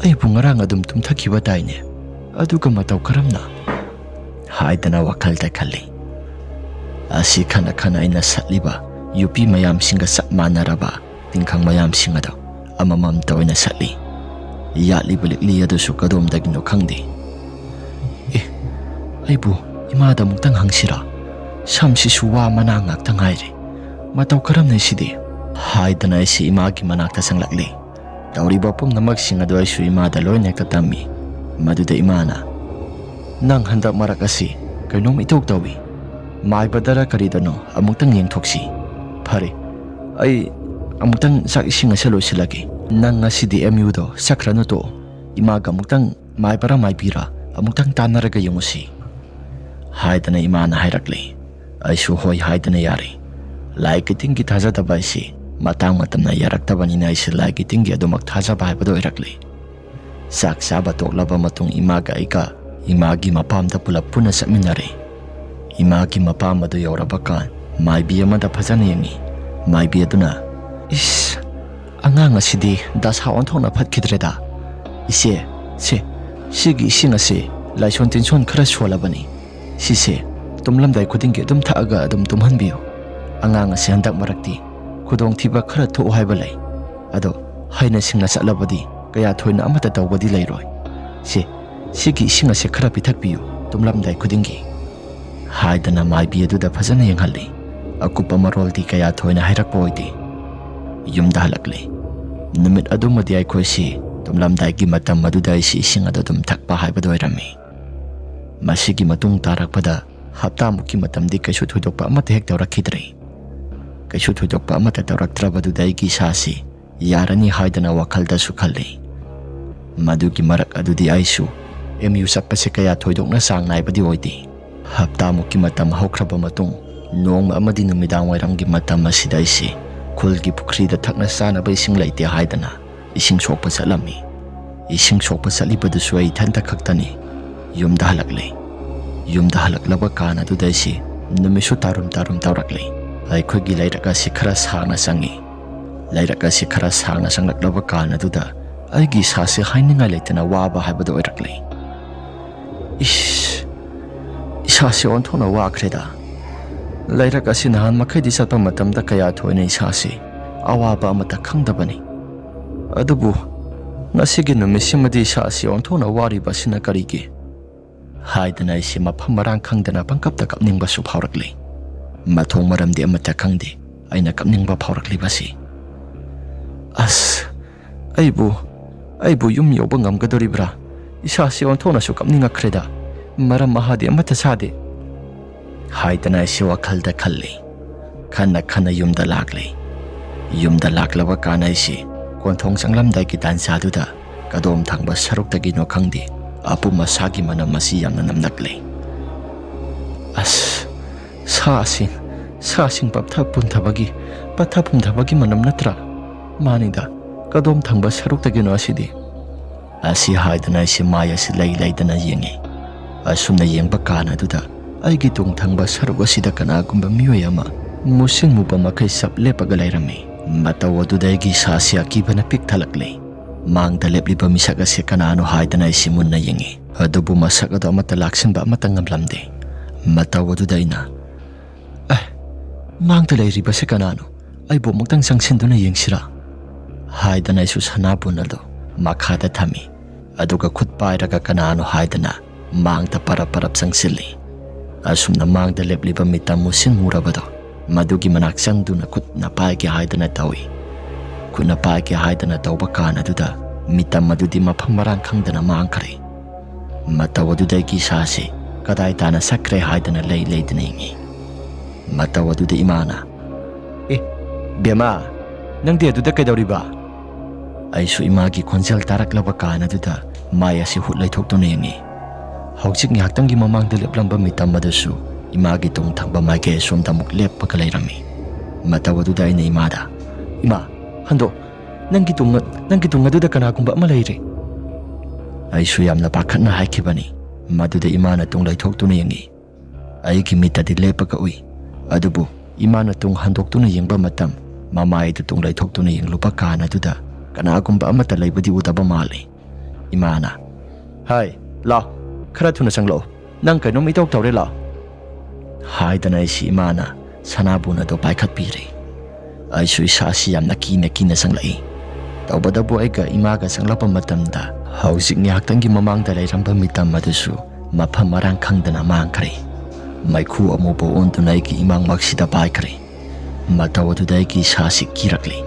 "ꯑꯩꯕꯨ ꯉꯔꯥꯡ ꯑꯗꯨꯝ ꯇꯨꯝꯊꯈꯤꯕ ꯇꯥꯏꯅꯦ, ꯑꯗꯨꯒ ꯃꯇꯧ ꯀꯔꯝꯅ?" ꯍꯥꯏꯗꯅ ꯋꯥꯈꯜꯗ ꯈꯜꯂꯤ꯫ ꯑꯁꯤ ꯈꯅ ꯈꯅ ꯑꯩꯅ ꯁꯠꯂꯤꯕ ꯌꯨꯄꯤ ꯃꯌꯥꯝꯁꯤꯡꯒ ꯆꯞ ꯃꯥꯟꯅꯔꯕ ꯇꯤꯡꯈꯪ ꯃꯌꯥꯝꯁꯤꯡ ꯑꯗꯨ ꯑꯃꯃꯝꯇ ꯑꯣꯏꯅ ꯁꯠꯂꯤ꯫ ꯌꯥꯠꯂꯤꯕ ꯂꯤꯛꯂꯤ ꯑꯗꯨꯁꯨ ꯀꯗꯣꯝꯗꯒꯤꯅꯣ ꯈꯪꯗꯦ꯫ "ꯑꯦ, ꯑꯩꯕꯨ ꯏꯃꯥꯗ ꯑꯃꯨꯛꯇꯪ ꯍꯪꯁꯤꯔꯥ? ꯁꯝꯁꯤꯁꯨ ꯋꯥ ꯃꯅꯥ ꯉꯥꯛꯇ ꯉꯥꯏꯔꯦ꯫ ꯃꯇꯧ ꯀꯔꯝꯅ ꯁꯤꯗꯤ?" ꯍꯥꯏꯗꯅ ꯑꯩꯁꯤ ꯏꯃꯥꯒꯤ ꯃꯅꯥꯛꯇ ꯆꯪꯂꯛꯂꯤ꯫ ꯇꯧꯔꯤꯕ ꯄꯨꯝꯅꯃꯛꯁꯤꯡ ꯑꯗꯨ ꯑꯩꯁꯨ ꯏꯃꯥꯗ ꯂꯣꯏꯅ ꯍꯦꯛꯇ ꯇꯝꯃꯤ꯫ ꯃꯗꯨꯗ ꯏꯃꯥꯅ, "ꯅꯪ ꯍꯟꯗꯛ ꯃꯔꯛ ꯑꯁꯤ ꯀꯩꯅꯣꯝ ꯏꯇꯧ ꯇꯧꯏ꯫ ꯃꯥꯏꯕꯗꯔ ꯀꯔꯤꯗꯅꯣ ꯑꯃꯨꯛꯇꯪ ꯌꯦꯡꯊꯣꯛꯁꯤ꯫ ꯐꯔꯦ, ꯑꯩ ꯑꯃꯨꯛꯇꯪ ꯆꯥꯛ ꯏꯁꯤꯡ ꯑꯁꯤ ꯂꯣꯏꯁꯤꯜꯂꯒꯦ꯫ ꯅꯪ ꯉꯁꯤꯗꯤ ꯑꯦꯝ ꯌꯨꯗꯣ ꯆꯠꯈ꯭ꯔꯅꯨ ꯇꯣꯛꯑꯣ꯫ ꯏꯃꯥꯒ ꯑꯃꯨꯛꯇꯪ ꯃꯥꯏꯕꯔꯥ ꯃꯥꯏꯕꯤꯔꯥ ꯑꯃꯨꯛꯇꯪ ꯇꯥꯟꯅꯔꯒ ꯌꯦꯡꯉꯨꯁꯤ," ꯍꯥꯏꯗꯅ ꯏꯃꯥꯅ ꯍꯥꯏꯔꯛꯂꯤ꯫ ꯑꯩꯁꯨ ꯍꯣꯏ ꯍꯥꯏꯗꯅ ꯌꯥꯔꯦ꯫ ꯂꯥꯏ ꯀꯤꯇꯤꯡꯒꯤ ꯊꯥꯖꯗꯕ ꯑꯩꯁꯤ ꯃꯇꯥꯡ ꯃꯇꯝꯅ ꯌꯥꯔꯛꯇꯕꯅꯤꯅ ꯑꯩꯁꯦ ꯂꯥꯏ ꯀꯤꯇꯤꯡꯒꯤ ꯑꯗꯨꯃꯛ ꯊꯥꯖꯕ ꯍꯥꯏꯕꯗꯨ ꯑꯣꯏꯔꯛꯂꯤ꯫ ꯆꯥꯛ ꯆꯥꯕ ꯇꯣꯛꯂꯕ ꯃꯇꯨꯡ ꯏꯃꯥꯒ ꯑꯩꯒ ꯏꯃꯥꯒꯤ ꯃꯄꯥꯝꯗ ꯄꯨꯂꯞ ꯄꯨꯟꯅ ꯆꯠꯃꯤꯟꯅꯔꯦ꯫ ꯏꯃꯥꯒꯤ ꯃꯄꯥꯝ ꯑꯗꯨ ꯌꯧꯔꯕ ꯀꯥꯟ ꯃꯥꯏꯕꯤ ꯑꯃꯗ ꯐꯖꯅ ꯌꯦꯡꯉꯤ꯫ ꯃꯥꯏꯕꯤ ꯑꯗꯨꯅ, "ꯏꯁ, ꯑꯉꯥꯡ ꯑꯁꯤꯗꯤ ꯗꯁꯥ ꯑꯣꯟꯊꯣꯛꯅ ꯐꯠꯈꯤꯗ꯭ꯔꯦꯗ꯫ ꯏꯆꯦ, ꯁꯦ, ꯁꯤꯒꯤ ꯏꯁꯤꯡ ꯑꯁꯤ ꯂꯥꯏꯁꯣꯟ ꯇꯤꯟꯁꯣꯟ ꯈꯔ ꯁꯣꯜꯂꯕꯅꯤ꯫ ꯁꯤꯁꯦ ꯇꯨꯝꯂꯝꯗꯥꯏ ꯈꯨꯗꯤꯡꯒꯤ ꯑꯗꯨꯝ ꯊꯛꯑꯒ ꯑꯗꯨꯝ ꯇꯨꯝꯍꯟꯕꯤꯌꯨ꯫ ꯑꯉꯥꯡ ꯑꯁꯤ ꯍꯟꯗꯛ ꯃꯔꯛꯇꯤ ꯈꯨꯗꯣꯡꯊꯤꯕ ꯈꯔ ꯊꯣꯛꯎ ꯍꯥꯏꯕ ꯂꯩ꯫ ꯑꯗꯣ ꯍꯩꯅ ꯁꯤꯡꯅ ꯆꯠꯂꯕꯗꯤ ꯀꯌꯥ ꯊꯣꯏꯅ ꯑꯃꯠꯇ ꯇꯧꯕꯗꯤ ꯂꯩꯔꯣꯏ꯫ ꯁꯦ, ꯁꯤꯒꯤ ꯏꯁꯤꯡ ꯑꯁꯦ ꯈꯔ ꯄꯤꯊꯛꯄꯤꯌꯨ ꯇꯨꯝꯂꯝꯗꯥꯏ ꯈꯨꯗꯤꯡꯒꯤ," ꯍꯥꯏꯗꯅ ꯃꯥꯏꯕꯤ ꯑꯗꯨꯗ ꯐꯖꯅ ꯌꯦꯡꯍꯜꯂꯤ꯫ ꯑꯀꯨꯞꯄ ꯃꯔꯣꯜꯗꯤ ꯀꯌꯥ ꯊꯣꯏꯅ ꯍꯥꯏꯔꯛꯄ ꯑꯣꯏꯗꯦ꯫ ꯌꯨꯝꯗ ꯍꯜꯂꯛꯂꯤ꯫ ꯅꯨꯃꯤꯠ ꯑꯗꯨꯃꯗꯤ ꯑꯩꯈꯣꯏꯁꯤ ꯇꯨꯝꯂꯝꯗꯥꯏꯒꯤ ꯃꯇꯝ ꯑꯗꯨꯗ ꯑꯩꯁꯤ ꯏꯁꯤꯡ ꯑꯗꯨ ꯑꯗꯨꯝ ꯊꯛꯄ ꯍꯥꯏꯕꯗꯨ ꯑꯣꯏꯔꯝꯃꯤ꯫ ꯃꯁꯤꯒꯤ ꯃꯇꯨꯡ ꯇꯥꯔꯛꯄꯗ ꯍꯞꯇꯥꯃꯨꯛꯀꯤ ꯃꯇꯝꯗꯤ ꯀꯩꯁꯨ ꯊꯣꯏꯗꯣꯛꯄ ꯑꯃꯠꯇ ꯍꯦꯛ ꯇꯧꯔꯛꯈꯤꯗ꯭ꯔꯦ꯫ ꯀꯩꯁꯨ ꯊꯣꯏꯗꯣꯛꯄ ꯑꯃꯠꯇ ꯇꯧꯔꯛꯇ꯭ꯔꯕꯗꯨꯗ ꯑꯩꯒꯤ ꯏꯁꯥꯁꯤ ꯌꯥꯔꯅꯤ ꯍꯥꯏꯗꯅ ꯋꯥꯈꯜꯗꯁꯨ ꯈꯜꯂꯤ꯫ ꯃꯗꯨꯒꯤ ꯃꯔꯛ ꯑꯗꯨꯗꯤ ꯑꯩꯁꯨ ꯑꯦꯝ ꯌꯨ ꯆꯠꯄꯁꯦ ꯀꯌꯥ ꯊꯣꯏꯗꯣꯛꯅ ꯆꯥꯡ ꯅꯥꯏꯕꯗꯤ ꯑꯣꯏꯗꯦ꯫ ꯍꯞꯇꯥꯃꯨꯛꯀꯤ ꯃꯇꯝ ꯍꯧꯈ꯭ꯔꯕ ꯃꯇꯨꯡ, ꯅꯣꯡꯃ ꯑꯃꯗꯤ ꯅꯨꯃꯤꯗꯥꯡ ꯋꯥꯏꯔꯝꯒꯤ ꯃꯇꯝ ꯑꯁꯤꯗ ꯑꯩꯁꯤ ꯈꯨꯜꯒꯤ ꯄꯨꯈ꯭ꯔꯤꯗ ꯊꯛꯅ ꯆꯥꯅꯕ ꯏꯁꯤꯡ ꯂꯩꯇꯦ ꯍꯥꯏꯗꯅ ꯏꯁꯤꯡ ꯁꯣꯛꯄ ꯆꯠꯂꯝꯃꯤ꯫ ꯏꯁꯤꯡ ꯁꯣꯛꯄ ꯆꯠꯂꯤꯕꯗꯨꯁꯨ ꯑꯩ ꯏꯊꯟꯇ ꯈꯛꯇꯅꯤ꯫ ꯌꯨꯝꯗ ꯍꯜꯂꯛꯂꯦ꯫ ꯌꯨꯝꯗ ꯍꯜꯂꯛꯂꯕ ꯀꯥꯟ ꯑꯗꯨꯗ ꯑꯩꯁꯤ ꯅꯨꯃꯤꯠꯁꯨ ꯇꯥꯔꯨꯝ ꯇꯥꯔꯨꯝ ꯇꯧꯔꯛꯂꯦ꯫ ꯑꯩꯈꯣꯏꯒꯤ ꯂꯩꯔꯛ ꯑꯁꯤ ꯈꯔ ꯁꯥꯡꯅ ꯆꯪꯉꯤ꯫ ꯂꯩꯔꯛ ꯑꯁꯤ ꯈꯔ ꯁꯥꯡꯅ ꯆꯪꯂꯛꯂꯕ ꯀꯥꯟ ꯑꯗꯨꯗ ꯑꯩꯒꯤ ꯏꯁꯥꯁꯦ ꯍꯥꯏꯅꯤꯡꯉꯥꯏ ꯂꯩꯇꯅ ꯋꯥꯕ ꯍꯥꯏꯕꯗꯨ ꯑꯣꯏꯔꯛꯂꯦ꯫ ꯏꯁ, ꯏꯁꯥꯁꯦ ꯑꯣꯟꯊꯣꯛꯅ ꯋꯥꯈ꯭ꯔꯦꯗ꯫ ꯂꯩꯔꯛ ꯑꯁꯤ ꯅꯍꯥꯟ ꯃꯈꯩꯗꯤ ꯆꯠꯄ ꯃꯇꯝꯗ ꯀꯌꯥ ꯊꯣꯏꯅ ꯏꯁꯥꯁꯦ ꯑꯋꯥꯕ ꯑꯃꯠꯇ ꯈꯪꯗꯕꯅꯤ꯫ ꯑꯗꯨꯕꯨ ꯉꯁꯤꯒꯤ ꯅꯨꯃꯤꯠꯁꯤꯃꯗꯤ ꯏꯁꯥꯁꯦ ꯑꯣꯟꯊꯣꯛꯅ ꯋꯥꯔꯤꯕ ꯑꯁꯤꯅ ꯀꯔꯤꯒꯤ? ꯍꯥꯏꯗꯅ ꯑꯩꯁꯦ ꯃꯐꯝ ꯃꯔꯥꯡ ꯈꯪꯗꯅ ꯄꯪꯀꯞꯇ ꯀꯞꯅꯤꯡꯕꯁꯨ ꯐꯥꯎꯔꯛꯂꯤ꯫ ꯃꯊꯣꯡ ꯃꯔꯝꯗꯤ ꯑꯃꯠꯇ ꯈꯪꯗꯦ ꯑꯩꯅ ꯀꯞꯅꯤꯡꯕ ꯐꯥꯎꯔꯛꯂꯤꯕꯁꯤ꯫ ꯑꯁ, ꯑꯩꯕꯨ, ꯑꯩꯕꯨ ꯌꯨꯝ ꯌꯧꯕ ꯉꯝꯒꯗꯧꯔꯤꯕ꯭ꯔꯥ? ꯏꯁꯥꯁꯤ ꯑꯣꯟꯊꯣꯛꯅꯁꯨ ꯀꯞꯅꯤꯡꯉꯛꯈ꯭ꯔꯦꯗ꯫ ꯃꯔꯝ ꯑꯍꯥꯗꯤ ꯑꯃꯠꯇ ꯁꯥꯗꯦ꯫ ꯍꯥꯏꯗꯅ ꯑꯩꯁꯤ ꯋꯥꯈꯜꯗ ꯈꯜꯂꯤ꯫ ꯈꯟꯅ ꯈꯟꯅ ꯌꯨꯝꯗ ꯂꯥꯛꯂꯤ꯫ ꯌꯨꯝꯗ ꯂꯥꯛꯂꯕ ꯀꯥꯟꯗ ꯑꯩꯁꯤ ꯀꯣꯟꯊꯣꯡ ꯆꯪꯂꯝꯗꯥꯏꯒꯤ ꯇꯥꯟꯖꯥꯗꯨꯗ ꯀꯗꯣꯝ ꯊꯪꯕ ꯁꯔꯨꯛꯇꯒꯤꯅꯣ ꯈꯪꯗꯦ, ꯑꯄꯨꯝ ꯑꯁꯥꯒꯤ ꯃꯅꯝ ꯑꯁꯤ ꯌꯥꯝꯅ ꯅꯝꯂꯛꯂꯤ꯫ ꯑꯁ, ꯁꯥꯁꯤꯡ, ꯁꯥꯁꯤꯡ ꯄꯠꯊ ꯄꯨꯝꯊꯕꯒꯤ, ꯄꯠꯊ ꯄꯨꯝꯊꯕꯒꯤ ꯃꯅꯝ ꯅꯠꯇ꯭ꯔꯥ? ꯃꯥꯅꯤꯗ, ꯀꯗꯣꯝ ꯊꯪꯕ ꯁꯔꯨꯛꯇꯒꯤꯅꯣ ꯑꯁꯤꯗꯤ? ꯑꯁꯤ ꯍꯥꯏꯗꯨꯅ ꯑꯩꯁꯤ ꯃꯥꯏ ꯑꯁꯤ ꯂꯩ ꯂꯩꯗꯅ ꯌꯦꯡꯉꯤ꯫ ꯑꯁꯨꯝꯅ ꯌꯦꯡꯕ ꯀꯥꯟ ꯑꯗꯨꯗ ꯑꯩꯒꯤ ꯇꯨꯡ ꯊꯪꯕ ꯁꯔꯨꯛ ꯑꯁꯤꯗ ꯀꯅꯥꯒꯨꯝꯕ ꯃꯤꯑꯣꯏ ꯑꯃ ꯃꯨꯁꯤꯟ ꯃꯨꯕ ꯃꯈꯩ ꯆꯞ ꯂꯦꯞꯄꯒ ꯂꯩꯔꯝꯃꯤ꯫ ꯃꯇꯧ ꯑꯗꯨꯗ ꯑꯩꯒꯤ ꯏꯁꯥꯁꯤ ꯑꯀꯤꯕꯅ ꯄꯤꯛ ꯊꯜꯂꯛꯂꯦ꯫ ꯃꯥꯡꯗ ꯂꯦꯞꯂꯤꯕ ꯃꯤꯁꯛ ꯑꯁꯤ ꯀꯅꯥꯅꯣ ꯍꯥꯏꯗꯅ ꯑꯩꯁꯤ ꯃꯨꯟꯅ ꯌꯦꯡꯉꯤ꯫ ꯑꯗꯨꯕꯨ ꯃꯁꯛ ꯑꯗꯨ ꯑꯃꯠꯇ ꯂꯥꯛꯁꯤꯟꯕ ꯑꯃꯠꯇ ꯉꯝꯂꯝꯗꯦ꯫ ꯃꯇꯧ ꯑꯗꯨꯗ ꯑꯩꯅ, "ꯑꯦ, ꯃꯥꯡꯗ ꯂꯩꯔꯤꯕꯁꯦ ꯀꯅꯥꯅꯣ? ꯑꯩꯕꯨ ꯑꯃꯨꯛꯇꯪ ꯆꯪꯁꯤꯟꯗꯨꯅ ꯌꯦꯡꯁꯤꯔꯥ?" ꯍꯥꯏꯗꯅ ꯑꯩꯁꯨ ꯁꯅꯥꯕꯨꯟ ꯑꯗꯨ ꯃꯈꯥꯗ ꯊꯝꯃꯤ꯫ ꯑꯗꯨꯒ ꯈꯨꯠ ꯄꯥꯏꯔꯒ ꯀꯅꯥꯅꯣ ꯍꯥꯏꯗꯅ ꯃꯥꯡꯗ ꯄꯔꯞ ꯄꯔꯞ ꯆꯪꯁꯤꯜꯂꯤ꯫ ꯑꯁꯨꯝꯅ ꯃꯥꯡꯗ ꯂꯦꯞꯂꯤꯕ ꯃꯤꯇꯝ ꯃꯨꯁꯤꯟ ꯃꯨꯔꯕꯗꯣ ꯃꯗꯨꯒꯤ ꯃꯅꯥꯛ ꯆꯪꯗꯨꯅ ꯈꯨꯠꯅ ꯄꯥꯏꯒꯦ ꯍꯥꯏꯗꯅ ꯇꯧꯏ꯫ ꯈꯨꯠꯅ ꯄꯥꯏꯒꯦ ꯍꯥꯏꯗꯅ ꯇꯧꯕ ꯀꯥꯟ ꯑꯗꯨꯗ ꯃꯤꯇꯝ ꯑꯗꯨꯗꯤ ꯃꯐꯝ ꯃꯔꯥꯡ ꯈꯪꯗꯅ ꯃꯥꯡꯈ꯭ꯔꯦ꯫ ꯃꯇꯧ ꯑꯗꯨꯗ ꯑꯩꯒꯤ ꯏꯁꯥꯁꯤ ꯀꯗꯥꯏ ꯇꯥꯅ ꯆꯠꯈ꯭ꯔꯦ ꯍꯥꯏꯗꯅ ꯂꯩ ꯂꯩꯗꯅ ꯌꯦꯡꯉꯤ꯫ ꯃꯇꯧ ꯑꯗꯨꯗ ꯏꯃꯥꯅ, "ꯑꯦ, ꯕꯦꯃꯥ, ꯅꯪꯗꯤ ꯑꯗꯨꯗ ꯀꯩꯗꯧꯔꯤꯕ?" ꯑꯩꯁꯨ ꯏꯃꯥꯒꯤ ꯈꯣꯟꯖꯦꯜ ꯇꯥꯔꯛꯂꯕ ꯀꯥꯟ ꯑꯗꯨꯗ ꯃꯥꯏ ꯑꯁꯤ ꯍꯨꯠ ꯂꯩꯊꯣꯛꯇꯨꯅ ꯌꯦꯡꯉꯤ꯫ ꯍꯧꯖꯤꯛ ꯉꯥꯏꯍꯥꯛꯇꯪꯒꯤ ꯃꯃꯥꯡꯗ ꯂꯦꯞꯂꯝꯕ ꯃꯤꯇꯝ ꯑꯗꯨꯁꯨ ꯏꯃꯥꯒꯤ ꯇꯨꯡ ꯊꯪꯕ ꯃꯥꯏꯀꯩ ꯑꯁꯣꯝꯗ ꯑꯃꯨꯛ ꯂꯦꯞꯄꯒ ꯂꯩꯔꯝꯃꯤ꯫ ꯃꯇꯧ ꯑꯗꯨꯗ ꯑꯩꯅ ꯏꯃꯥꯗ, "ꯏꯃꯥ, ꯍꯟꯗꯣꯛ, ꯅꯪꯒꯤ ꯇꯨꯡ, ꯅꯪꯒꯤ ꯇꯨꯡ ꯑꯗꯨꯗ ꯀꯅꯥꯒꯨꯝꯕ ꯑꯃ ꯂꯩꯔꯦ꯫" ꯑꯩꯁꯨ ꯌꯥꯝꯅ ꯄꯥꯈꯠꯅ ꯍꯥꯏꯈꯤꯕꯅꯤ꯫ ꯃꯗꯨꯗ ꯏꯃꯥꯅ ꯇꯨꯡ ꯂꯩꯊꯣꯛꯇꯨꯅ ꯌꯦꯡꯉꯤ꯫ ꯑꯩꯒꯤ ꯃꯤꯠꯇꯗꯤ ꯂꯦꯞꯄꯒ ꯎꯏ, ꯑꯗꯨꯕꯨ ꯏꯃꯥꯅ ꯇꯨꯡ ꯍꯟꯗꯣꯛꯇꯨꯅ ꯌꯦꯡꯕ ꯃꯇꯝ, ꯃꯃꯥꯏꯗꯨ ꯇꯨꯡ ꯂꯩꯊꯣꯛꯇꯨꯅ ꯌꯦꯡꯂꯨꯕ ꯀꯥꯟ ꯑꯗꯨꯗ ꯀꯅꯥꯒꯨꯝꯕ ꯑꯃꯠꯇ ꯂꯩꯕꯗꯤ ꯎꯗꯕ ꯃꯥꯜꯂꯤ꯫ ꯏꯃꯥꯅ, "ꯍꯥꯏ, ꯂꯥꯎ, ꯈꯔ ꯊꯨꯅ ꯆꯪꯂꯛꯑꯣ, ꯅꯪ ꯀꯩꯅꯣꯝ ꯏꯇꯧ ꯇꯧꯔꯦ, ꯂꯥꯎ," ꯍꯥꯏꯗꯅ ꯑꯩꯁꯤ ꯏꯃꯥꯅ ꯁꯅꯥꯕꯨꯟ ꯑꯗꯨ ꯄꯥꯏꯈꯠꯄꯤꯔꯦ꯫ ꯑꯩꯁꯨ ꯏꯁꯥꯁꯤ ꯌꯥꯝꯅ ꯀꯤꯅ ꯀꯤꯅ ꯆꯪꯂꯛꯏ꯫ ꯇꯧꯕꯇꯕꯨ ꯑꯩꯒ ꯏꯃꯥꯒ ꯆꯪꯂꯛꯄ ꯃꯇꯝꯗ ꯍꯧꯖꯤꯛ ꯉꯥꯏꯍꯥꯛꯇꯪꯒꯤ ꯃꯃꯥꯡꯗ ꯂꯩꯔꯝꯕ ꯃꯤꯇꯝ ꯑꯗꯨꯁꯨ ꯃꯐꯝ ꯃꯔꯥꯡ ꯈꯪꯗꯅ ꯃꯥꯡꯈ꯭ꯔꯦ꯫ ꯃꯩꯈꯨ ꯑꯃꯨꯕ ꯑꯣꯟꯗꯨꯅ ꯑꯩꯒꯤ ꯏꯃꯥꯡꯃꯛꯁꯤꯗ ꯄꯥꯏꯈ꯭ꯔꯦ꯫ ꯃꯇꯧ ꯑꯗꯨꯗ ꯑꯩꯒꯤ ꯏꯁꯥꯁꯤ ꯀꯤꯔꯛꯂꯤ꯫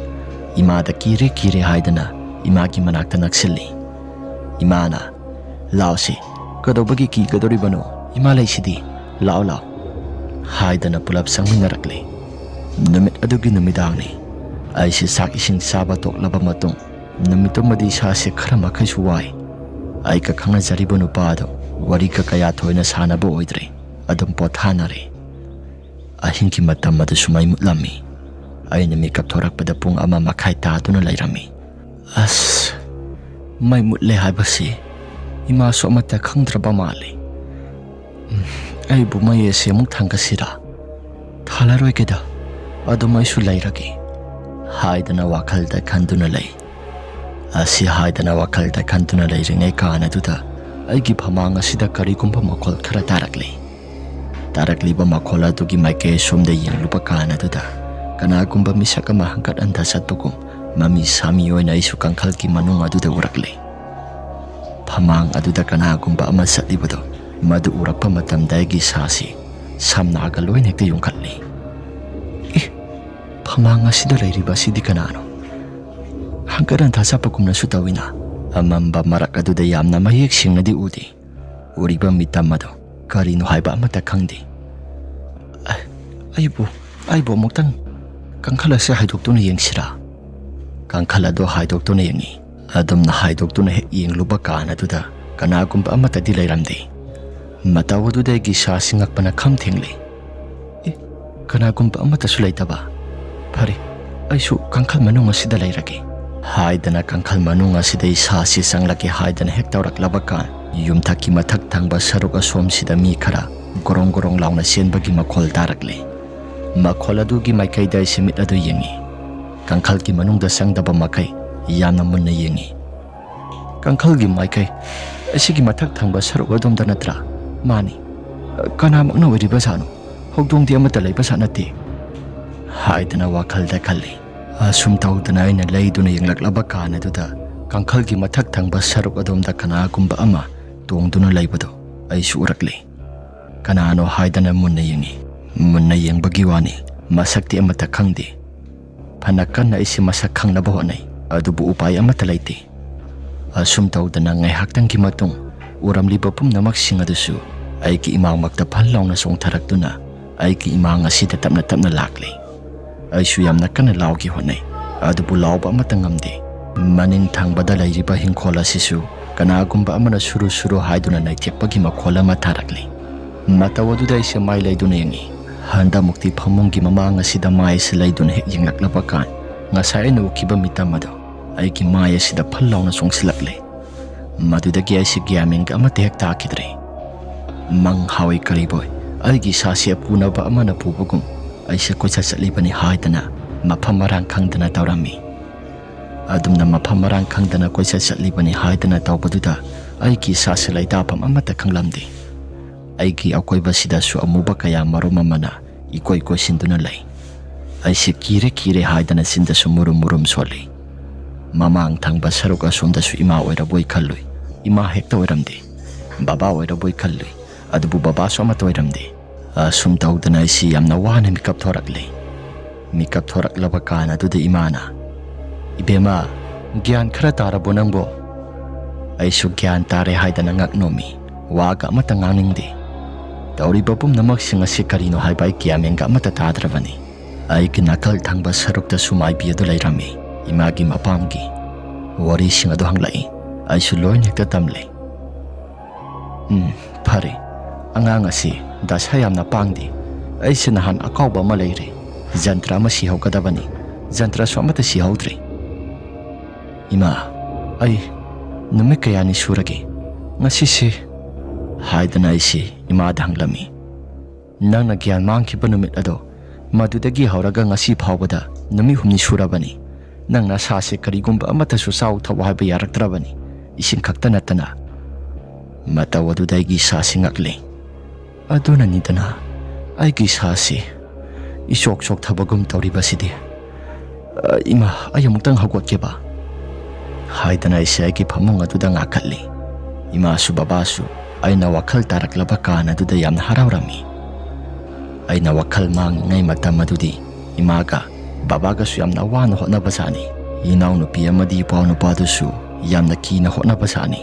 ꯏꯃꯥꯗ "ꯀꯤꯔꯦ, ꯀꯤꯔꯦ" ꯍꯥꯏꯗꯅ ꯏꯃꯥꯒꯤ ꯃꯅꯥꯛꯇ ꯅꯛꯁꯤꯜꯂꯤ꯫ ꯏꯃꯥꯅ, "ꯂꯥꯛꯑꯣꯁꯤ, ꯀꯩꯗꯧꯕꯒꯤ ꯀꯤꯒꯗꯧꯔꯤꯕꯅꯣ? ꯏꯃꯥ ꯂꯩꯁꯤꯗꯤ, ꯂꯥꯛꯑꯣ, ꯂꯥꯛꯑꯣ," ꯍꯥꯏꯗꯅ ꯄꯨꯂꯞ ꯆꯪꯃꯤꯟꯅꯔꯛꯂꯤ꯫ ꯅꯨꯃꯤꯠ ꯑꯗꯨꯒꯤ ꯅꯨꯃꯤꯗꯥꯡꯅꯤ꯫ ꯑꯩꯁꯦ ꯆꯥꯛ ꯏꯁꯤꯡ ꯆꯥꯕ ꯇꯣꯛꯂꯕ ꯃꯇꯨꯡ, ꯅꯨꯃꯤꯠꯇꯨꯃꯗꯤ ꯏꯁꯥꯁꯦ ꯈꯔ ꯃꯈꯩꯁꯨ ꯋꯥꯏ꯫ ꯑꯩꯒ ꯈꯪꯅꯖꯔꯤꯕ ꯅꯨꯄꯥ ꯑꯗꯨ ꯋꯥꯔꯤꯒ ꯀꯌꯥ ꯊꯣꯏꯅ ꯁꯥꯟꯅꯕ ꯑꯣꯏꯗ꯭ꯔꯦ꯫ ꯑꯗꯨꯝ ꯄꯣꯊꯥꯅꯔꯦ꯫ ꯑꯍꯤꯡꯒꯤ ꯃꯇꯝ ꯑꯗꯨꯁꯨ ꯃꯩ ꯃꯨꯠꯂꯝꯃꯤ꯫ ꯑꯩꯅ ꯃꯤꯀꯞ ꯊꯣꯔꯛꯄꯗ ꯄꯨꯡ ꯑꯃ ꯃꯈꯥꯏ ꯇꯥꯗꯨꯅ ꯂꯩꯔꯝꯃꯤ꯫ ꯑꯁ, ꯃꯩ ꯃꯨꯠꯂꯦ ꯍꯥꯏꯕꯁꯤ ꯏꯃꯥꯁꯨ ꯑꯃꯠꯇ ꯈꯪꯗ꯭ꯔꯕ ꯃꯥꯜꯂꯤ꯫ ꯎꯝ, ꯑꯩꯕꯨ ꯃꯩ ꯑꯁꯤ ꯑꯃꯨꯛ ꯊꯥꯡꯒꯠꯁꯤꯔꯥ? ꯊꯥꯜꯂꯔꯣꯏꯒꯦꯗ, ꯑꯗꯨꯝ ꯑꯩꯁꯨ ꯂꯩꯔꯒꯦ, ꯍꯥꯏꯗꯅ ꯋꯥꯈꯜꯗ ꯈꯟꯗꯨꯅ ꯂꯩ꯫ ꯑꯁꯤ ꯍꯥꯏꯗꯅ ꯋꯥꯈꯜꯗ ꯈꯟꯗꯨꯅ ꯂꯩꯔꯤꯉꯩ ꯀꯥꯟ ꯑꯗꯨꯗ ꯑꯩꯒꯤ ꯐꯃꯥꯡ ꯑꯁꯤꯗ ꯀꯔꯤꯒꯨꯝꯕ ꯃꯈꯣꯜ ꯈꯔ ꯇꯥꯔꯛꯂꯤ꯫ ꯇꯥꯔꯛꯂꯤꯕ ꯃꯈꯣꯜ ꯑꯗꯨꯒꯤ ꯃꯥꯏꯀꯩ ꯑꯁꯣꯝꯗ ꯌꯦꯡꯂꯨꯕ ꯀꯥꯟ ꯑꯗꯨꯗ ꯀꯅꯥꯒꯨꯝꯕ ꯃꯤꯁꯛ ꯑꯃ ꯍꯪꯀꯠ ꯍꯟꯗ ꯆꯠꯄꯒꯨꯝ ꯃꯃꯤ ꯁꯥꯃꯤ ꯑꯣꯏꯅ ꯑꯩꯁꯨ ꯀꯥꯡꯈꯜꯒꯤ ꯃꯅꯨꯡ ꯑꯗꯨꯗ ꯎꯔꯛꯂꯤ꯫ ꯐꯃꯥꯡ ꯑꯗꯨꯗ ꯀꯅꯥꯒꯨꯝꯕ ꯑꯃ ꯆꯠꯂꯤꯕꯗꯨ ꯃꯗꯨ ꯎꯔꯛꯄ ꯃꯇꯝꯗ ꯑꯩꯒꯤ ꯏꯁꯥꯁꯤ ꯁꯝꯅꯥꯒ ꯂꯣꯏꯅ ꯍꯦꯛꯇ ꯌꯨꯡꯈꯠꯂꯤ꯫ "ꯑꯦ, ꯐꯃꯥꯡ ꯑꯁꯤꯗ ꯂꯩꯔꯤꯕ ꯑꯁꯤꯗꯤ ꯀꯅꯥꯅꯣ? ꯍꯪꯀꯠ ꯍꯟꯊ ꯆꯠꯄꯒꯨꯝꯅꯁꯨ ꯇꯧꯏꯅ꯫" ꯑꯃꯝꯕ ꯃꯔꯛ ꯑꯗꯨꯗ ꯌꯥꯝꯅ ꯃꯌꯦꯛ ꯁꯦꯡꯅꯗꯤ ꯎꯗꯦ꯫ ꯎꯔꯤꯕ ꯃꯤꯇꯝ ꯑꯗꯨ ꯀꯔꯤꯅꯣ ꯍꯥꯏꯕ ꯑꯃꯠꯇ ꯈꯪꯗꯦ꯫ "ꯑ-, ꯑꯩꯕꯨ, ꯑꯩꯕꯨ ꯑꯃꯨꯛꯇꯪ ꯀꯥꯡꯈꯜ ꯑꯁꯤ ꯍꯥꯏꯗꯣꯛꯇꯨꯅ ꯌꯦꯡꯁꯤꯔꯥ?" ꯀꯥꯡꯈꯜ ꯑꯗꯨ ꯍꯥꯏꯗꯣꯛꯇꯨꯅ ꯌꯦꯡꯉꯤ꯫ ꯑꯗꯨꯝꯅ ꯍꯥꯏꯗꯣꯛꯇꯨꯅ ꯍꯦꯛ ꯌꯦꯡꯂꯨꯕ ꯀꯥꯟ ꯑꯗꯨꯗ ꯀꯅꯥꯒꯨꯝꯕ ꯑꯃꯠꯇꯗꯤ ꯂꯩꯔꯝꯗꯦ꯫ ꯃꯇꯧ ꯑꯗꯨꯗ ꯑꯩꯒꯤ ꯏꯁꯥꯁꯤ ꯉꯛꯄꯅ ꯈꯝ ꯊꯦꯡꯂꯦ꯫ "ꯑꯦ, ꯀꯅꯥꯒꯨꯝꯕ ꯑꯃꯠꯇꯁꯨ ꯂꯩꯇꯕ? ꯐꯔꯦ, ꯑꯩꯁꯨ ꯀꯥꯡꯈꯜ ꯃꯅꯨꯡ ꯑꯁꯤꯗ ꯂꯩꯔꯒꯦ" ꯍꯥꯏꯗꯅ ꯀꯥꯡꯈꯜ ꯃꯅꯨꯡ ꯑꯁꯤꯗ ꯏꯁꯥꯁꯤ ꯆꯪꯂꯒꯦ ꯍꯥꯏꯗꯅ ꯍꯦꯛ ꯇꯧꯔꯛꯂꯕ ꯀꯥꯟ, ꯌꯨꯝꯊꯛꯀꯤ ꯃꯊꯛ ꯊꯪꯕ ꯁꯔꯨꯛ ꯑꯁꯣꯝꯁꯤꯗ ꯃꯤ ꯈꯔ ꯒꯣꯔꯣꯡ ꯒꯣꯔꯣꯡ ꯂꯥꯎꯅ ꯆꯦꯟꯕꯒꯤ ꯃꯈꯣꯜ ꯇꯥꯔꯛꯂꯦ꯫ ꯃꯈꯣꯜ ꯑꯗꯨꯒꯤ ꯃꯥꯏꯀꯩꯗ ꯑꯩꯁꯦ ꯃꯤꯠ ꯑꯗꯨ ꯌꯦꯡꯉꯤ꯫ ꯀꯥꯡꯈꯜꯒꯤ ꯃꯅꯨꯡꯗ ꯆꯪꯗꯕ ꯃꯈꯩ ꯌꯥꯝꯅ ꯃꯨꯟꯅ ꯌꯦꯡꯉꯤ꯫ "ꯀꯥꯡꯈꯜꯒꯤ ꯃꯥꯏꯀꯩ ꯑꯁꯤꯒꯤ ꯃꯊꯛ ꯊꯪꯕ ꯁꯔꯨꯛ ꯑꯗꯣꯝꯗ ꯅꯠꯇ꯭ꯔꯥ? ꯃꯥꯅꯤ꯫ ꯀꯅꯥꯃꯛꯅ ꯑꯣꯏꯔꯤꯕꯖꯥꯠꯅꯣ? ꯍꯧꯗꯣꯡꯗꯤ ꯑꯃꯠꯇ ꯂꯩꯕꯖꯥꯠ ꯅꯠꯇꯦ" ꯍꯥꯏꯗꯅ ꯋꯥꯈꯜꯗ ꯈꯜꯂꯤ꯫ ꯑꯁꯨꯝ ꯇꯧꯗꯅ ꯑꯩꯅ ꯂꯩꯗꯨꯅ ꯌꯦꯡꯂꯛꯂꯕ ꯀꯥꯟ ꯑꯗꯨꯗ ꯀꯥꯡꯈꯜꯒꯤ ꯃꯊꯛ ꯊꯪꯕ ꯁꯔꯨꯛ ꯑꯗꯣꯝꯗ ꯀꯅꯥꯒꯨꯝꯕ ꯑꯃ ꯇꯣꯡꯗꯨꯅ ꯂꯩꯕꯗꯨ ꯑꯩꯁꯨ ꯎꯔꯛꯂꯤ꯫ ꯀꯅꯥꯅꯣ ꯍꯥꯏꯗꯅ ꯃꯨꯟꯅ ꯌꯦꯡꯉꯤ꯫ ꯃꯨꯟꯅ ꯌꯦꯡꯕꯒꯤ ꯋꯥꯅꯤ, ꯃꯁꯛꯇꯤ ꯑꯃꯠꯇ ꯈꯪꯗꯦ꯫ ꯐꯅ ꯀꯟꯅ ꯑꯩꯁꯦ ꯃꯁꯛ ꯈꯪꯅꯕ ꯍꯣꯠꯅꯩ, ꯑꯗꯨꯕꯨ ꯎꯄꯥꯏ ꯑꯃꯠꯇ ꯂꯩꯇꯦ꯫ ꯑꯁꯨꯝ ꯇꯧꯗꯅ ꯉꯥꯏꯍꯥꯛꯇꯪꯒꯤ ꯃꯇꯨꯡ ꯎꯔꯝꯂꯤꯕ ꯄꯨꯝꯅꯃꯛꯁꯤꯡ ꯑꯗꯨꯁꯨ ꯑꯩꯒꯤ ꯏꯃꯥꯡꯃꯛꯇ ꯐꯟ ꯂꯥꯎꯅ ꯆꯣꯡꯊꯔꯛꯇꯨꯅ ꯑꯩꯒꯤ ꯏꯃꯥꯡ ꯑꯁꯤꯗ ꯇꯞꯅ ꯇꯞꯅ ꯂꯥꯛꯂꯦ꯫ ꯑꯩꯁꯨ ꯌꯥꯝꯅ ꯀꯟꯅ ꯂꯥꯎꯒꯦ ꯍꯣꯠꯅꯩ, ꯑꯗꯨꯕꯨ ꯂꯥꯎꯕ ꯑꯃꯠꯇ ꯉꯝꯗꯦ꯫ ꯃꯅꯤꯡ ꯊꯪꯕꯗ ꯂꯩꯔꯤꯕ ꯍꯤꯡꯈꯣꯜ ꯑꯁꯤꯁꯨ ꯀꯅꯥꯒꯨꯝꯕ ꯑꯃꯅ ꯁꯨꯔꯨ ꯁꯨꯔꯨ ꯍꯥꯏꯗꯨꯅ ꯅꯩꯊꯦꯛꯄꯒꯤ ꯃꯈꯣꯜ ꯑꯃ ꯇꯥꯔꯛꯂꯤ꯫ ꯃꯇꯧ ꯑꯗꯨꯗ ꯑꯩꯁꯦ ꯃꯥꯏ ꯂꯩꯗꯨꯅ ꯌꯦꯡꯉꯤ꯫ ꯍꯟꯗꯛꯃꯨꯛꯇꯤ ꯐꯃꯨꯡꯒꯤ ꯃꯃꯥꯡ ꯑꯁꯤꯗ ꯃꯥꯏ ꯑꯁꯤ ꯂꯩꯗꯨꯅ ꯍꯦꯛ ꯌꯦꯡꯂꯛꯂꯕ ꯀꯥꯟ, ꯉꯁꯥꯏ ꯑꯩꯅ ꯎꯈꯤꯕ ꯃꯤꯇꯝ ꯑꯗꯨ ꯑꯩꯒꯤ ꯃꯥꯏ ꯑꯁꯤꯗ ꯐꯜ ꯂꯥꯎꯅ ꯆꯣꯡꯁꯤꯜꯂꯛꯂꯦ꯫ ꯃꯗꯨꯗꯒꯤ ꯑꯩꯁꯦ ꯒ꯭ꯌꯥꯟ ꯃꯦꯟꯒ ꯑꯃꯠꯇ ꯍꯦꯛ ꯇꯥꯈꯤꯗ꯭ꯔꯦ꯫ ꯃꯪ ꯍꯥꯎꯏ ꯀꯔꯤꯕꯣꯏ, ꯑꯩꯒꯤ ꯏꯁꯥꯁꯦ ꯑꯄꯨꯅꯕ ꯑꯃꯅ ꯄꯨꯕꯒꯨꯝ ꯑꯩꯁꯦ ꯀꯣꯏꯆꯠ ꯆꯠꯂꯤꯕꯅꯤ ꯍꯥꯏꯗꯅ ꯃꯐꯝ ꯃꯔꯥꯡ ꯈꯪꯗꯅ ꯇꯧꯔꯝꯃꯤ꯫ ꯑꯗꯨꯝꯅ ꯃꯐꯝ ꯃꯔꯥꯡ ꯈꯪꯗꯅ ꯀꯣꯏꯆꯠ ꯆꯠꯂꯤꯕꯅꯤ ꯍꯥꯏꯗꯅ ꯇꯧꯕꯗꯨꯗ ꯑꯩꯒꯤ ꯏꯁꯥꯁꯦ ꯂꯩꯇꯥꯐꯝ ꯑꯃꯠꯇ ꯈꯪꯂꯝꯗꯦ꯫ ꯑꯩꯒꯤ ꯑꯀꯣꯏꯕꯁꯤꯗꯁꯨ ꯑꯃꯨꯕ ꯀꯌꯥ ꯃꯔꯨꯝ ꯑꯃꯅ ꯏꯀꯣꯏ ꯀꯣꯏꯁꯤꯟꯗꯨꯅ ꯂꯩ꯫ ꯑꯩꯁꯦ ꯀꯤꯔꯦ ꯀꯤꯔꯦ ꯍꯥꯏꯗꯅ ꯆꯤꯟꯗꯁꯨ ꯃꯨꯔꯨꯝ ꯃꯨꯔꯨꯝ ꯁꯣꯜꯂꯤ꯫ ꯃꯃꯥꯡ ꯊꯪꯕ ꯁꯔꯨꯛ ꯑꯁꯣꯝꯗꯁꯨ ꯏꯃꯥ ꯑꯣꯏꯔꯕꯣꯏ ꯈꯜꯂꯨꯏ꯫ ꯏꯃꯥ ꯍꯦꯛꯇ ꯑꯣꯏꯔꯝꯗꯦ꯫ ꯕꯕꯥ ꯑꯣꯏꯔꯕꯣꯏ ꯈꯜꯂꯨꯏ꯫ ꯑꯗꯨꯕꯨ ꯕꯕꯥꯁꯨ ꯑꯃꯠꯇ ꯑꯣꯏꯔꯝꯗꯦ꯫ ꯑꯁꯨꯝ ꯇꯧꯗꯅ ꯑꯩꯁꯤ ꯌꯥꯝꯅ ꯋꯥꯅ ꯃꯤꯀꯞ ꯊꯣꯔꯛꯂꯤ꯫ ꯃꯤꯀꯞ ꯊꯣꯔꯛꯂꯕ ꯀꯥꯟ ꯑꯗꯨꯗ ꯏꯃꯥꯅ, "ꯏꯕꯦꯝꯃ, ꯒ꯭ꯌꯥꯟ ꯈꯔ ꯇꯥꯔꯕꯣ ꯅꯪꯕꯣ?" ꯑꯩꯁꯨ ꯒ꯭ꯌꯥꯟ ꯇꯥꯔꯦ ꯍꯥꯏꯗꯅ ꯉꯛ ꯅꯣꯝꯃꯤ꯫ ꯋꯥꯒ ꯑꯃꯠꯇ ꯉꯥꯡꯅꯤꯡꯗꯦ꯫ ꯇꯧꯔꯤꯕ ꯄꯨꯝꯅꯃꯛꯁꯤꯡ ꯑꯁꯤ ꯀꯔꯤꯅꯣ ꯍꯥꯏꯕ ꯑꯩ ꯒ꯭ꯌꯥꯟ ꯃꯦꯟꯒ ꯑꯃꯠꯇ ꯇꯥꯗ꯭ꯔꯕꯅꯤ꯫ ꯑꯩꯒꯤ ꯅꯥꯀꯜ ꯊꯪꯕ ꯁꯔꯨꯛꯇꯁꯨ ꯃꯥꯏꯕꯤ ꯑꯗꯨ ꯂꯩꯔꯝꯃꯤ, ꯏꯃꯥꯒꯤ ꯃꯄꯥꯝꯒꯤ꯫ ꯋꯥꯔꯤꯁꯤꯡ ꯑꯗꯨ ꯍꯪꯂꯛꯏ꯫ ꯑꯩꯁꯨ ꯂꯣꯏꯅ ꯍꯦꯛꯇ ꯇꯝꯂꯦ꯫ "ꯎꯝ, ꯐꯔꯦ꯫ ꯑꯉꯥꯡ ꯑꯁꯤ ꯗꯁꯥ ꯌꯥꯝꯅ ꯄꯥꯡꯗꯦ꯫ ꯑꯩꯁꯦ ꯅꯍꯥꯟ ꯑꯀꯥꯎꯕ ꯑꯃ ꯂꯩꯔꯦ꯫ ꯖꯟꯇ꯭ꯔ ꯑꯃ ꯁꯤꯍꯧꯒꯗꯕꯅꯤ꯫ ꯖꯟꯇ꯭ꯔꯁꯨ ꯑꯃꯠꯇ ꯁꯤꯍꯧꯗ꯭ꯔꯦ꯫ ꯏꯃꯥ, ꯑꯩ ꯅꯨꯃꯤꯠ ꯀꯌꯥꯅꯤ ꯁꯨꯔꯒꯦ ꯉꯁꯤꯁꯦ?" ꯍꯥꯏꯗꯅ ꯑꯩꯁꯦ ꯏꯃꯥꯗ ꯍꯪꯂꯝꯃꯤ꯫ "ꯅꯪꯅ ꯒ꯭ꯌꯥꯟ ꯃꯥꯡꯈꯤꯕ ꯅꯨꯃꯤꯠ ꯑꯗꯣ, ꯃꯗꯨꯗꯒꯤ ꯍꯧꯔꯒ ꯉꯁꯤ ꯐꯥꯎꯕꯗ ꯅꯨꯃꯤꯠ ꯍꯨꯝꯅꯤ ꯁꯨꯔꯕꯅꯤ꯫ ꯅꯪ ꯅꯁꯥꯁꯦ ꯀꯔꯤꯒꯨꯝꯕ ꯑꯃꯠꯇꯁꯨ ꯆꯥꯎ ꯊꯛꯎ ꯍꯥꯏꯕ ꯌꯥꯔꯛꯇ꯭ꯔꯕꯅꯤ, ꯏꯁꯤꯡ ꯈꯛꯇ ꯅꯠꯇꯅ꯫" ꯃꯇꯧ ꯑꯗꯨꯗ ꯑꯩꯒꯤ ꯏꯁꯥꯁꯤ ꯉꯛꯂꯦ꯫ ꯑꯗꯨꯅꯅꯤꯗꯅ ꯑꯩꯒꯤ ꯏꯁꯥꯁꯤ ꯏꯆꯣꯛ ꯆꯣꯛꯊꯕꯒꯨꯝ ꯇꯧꯔꯤꯕꯁꯤꯗꯤ꯫ "ꯑ, ꯏꯃꯥ, ꯑꯩ ꯑꯃꯨꯛꯇꯪ ꯍꯧꯒꯠꯀꯦꯕ," ꯍꯥꯏꯗꯅ ꯑꯩꯁꯦ ꯑꯩꯒꯤ ꯐꯃꯨꯡ ꯑꯗꯨꯗ ꯉꯥꯈꯠꯂꯤ꯫ ꯏꯃꯥꯁꯨ ꯕꯕꯥꯁꯨ ꯑꯩꯅ ꯋꯥꯈꯜ ꯇꯥꯔꯛꯂꯕ ꯀꯥꯟ ꯑꯗꯨꯗ ꯌꯥꯝꯅ ꯍꯔꯥꯎꯔꯝꯃꯤ꯫ ꯑꯩꯅ ꯋꯥꯈꯜ ꯃꯥꯡꯂꯤꯉꯩ ꯃꯇꯝ ꯑꯗꯨꯗꯤ ꯏꯃꯥꯒ ꯕꯕꯥꯒꯁꯨ ꯌꯥꯝꯅ ꯋꯥꯅ ꯍꯣꯠꯅꯕꯖꯥꯠꯅꯤ꯫ ꯏꯅꯥꯎꯅꯨꯄꯤ ꯑꯃꯗꯤ ꯏꯄ꯭ꯋꯥꯅꯨꯄꯥꯗꯨꯁꯨ ꯌꯥꯝꯅ ꯀꯤꯅ ꯍꯣꯠꯅꯕꯖꯥꯠꯅꯤ꯫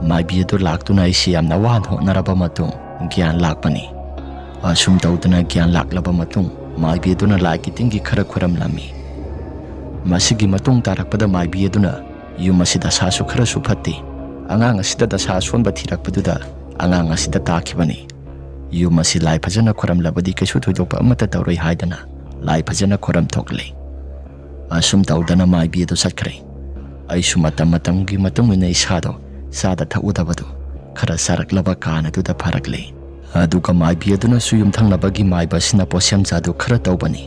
ꯃꯥꯏꯕꯤ ꯑꯗꯨ ꯂꯥꯛꯇꯨꯅ ꯑꯩꯁꯤ ꯌꯥꯝꯅ ꯋꯥꯅ ꯍꯣꯠꯅꯔꯕ ꯃꯇꯨꯡ ꯒ꯭ꯌꯥꯟ ꯂꯥꯛꯄꯅꯤ꯫ ꯑꯁꯨꯝ ꯇꯧꯗꯨꯅ ꯒ꯭ꯌꯥꯟ ꯂꯥꯛꯂꯕ ꯃꯇꯨꯡ ꯃꯥꯏꯕꯤ ꯑꯗꯨꯅ ꯂꯥꯏꯒꯤ ꯇꯤꯟꯒꯤ ꯈꯔ ꯈꯨꯔꯝꯂꯝꯃꯤ꯫ ꯃꯁꯤꯒꯤ ꯃꯇꯨꯡ ꯇꯥꯔꯛꯄꯗ ꯃꯥꯏꯕꯤ ꯑꯗꯨꯅ ꯌꯨꯝ ꯑꯁꯤ ꯗꯁꯥꯁꯨ ꯈꯔꯁꯨ ꯐꯠꯇꯦ꯫ ꯑꯉꯥꯡ ꯑꯁꯤꯗ ꯗꯁꯥ ꯑꯁꯣꯟꯕ ꯊꯤꯔꯛꯄꯗꯨꯗ ꯑꯉꯥꯡ ꯑꯁꯤꯗ ꯇꯥꯈꯤꯕꯅꯤ꯫ ꯌꯨꯝ ꯑꯁꯤ ꯂꯥꯏ ꯐꯖꯅ ꯈꯨꯔꯝꯂꯕꯗꯤ ꯀꯩꯁꯨ ꯊꯣꯏꯗꯣꯛꯄ ꯑꯃꯠꯇ ꯇꯧꯔꯣꯏ ꯍꯥꯏꯗꯅ ꯂꯥꯏ ꯐꯖꯅ ꯈꯨꯔꯝ ꯊꯣꯛꯂꯦ꯫ ꯑꯁꯨꯝ ꯇꯧꯗꯅ ꯃꯥꯏꯕꯤ ꯑꯗꯨ ꯆꯠꯈ꯭ꯔꯦ꯫ ꯑꯩꯁꯨ ꯃꯇꯝ ꯃꯇꯝꯒꯤ ꯃꯇꯨꯡ ꯏꯟꯅ ꯏꯁꯥꯗꯣ ꯆꯥꯗ ꯊꯛꯎꯗꯕꯗꯨ ꯈꯔ ꯆꯥꯔꯛꯂꯕ ꯀꯥꯟ ꯑꯗꯨꯗ ꯐꯔꯛꯂꯦ꯫ ꯑꯗꯨꯒ ꯃꯥꯏꯕꯤ ꯑꯗꯨꯅꯁꯨ ꯌꯨꯝꯊꯪꯅꯕꯒꯤ ꯃꯥꯏꯕ ꯑꯁꯤꯅ ꯄꯣꯠꯁꯦꯝꯖꯥꯗꯨ ꯈꯔ ꯇꯧꯕꯅꯤ,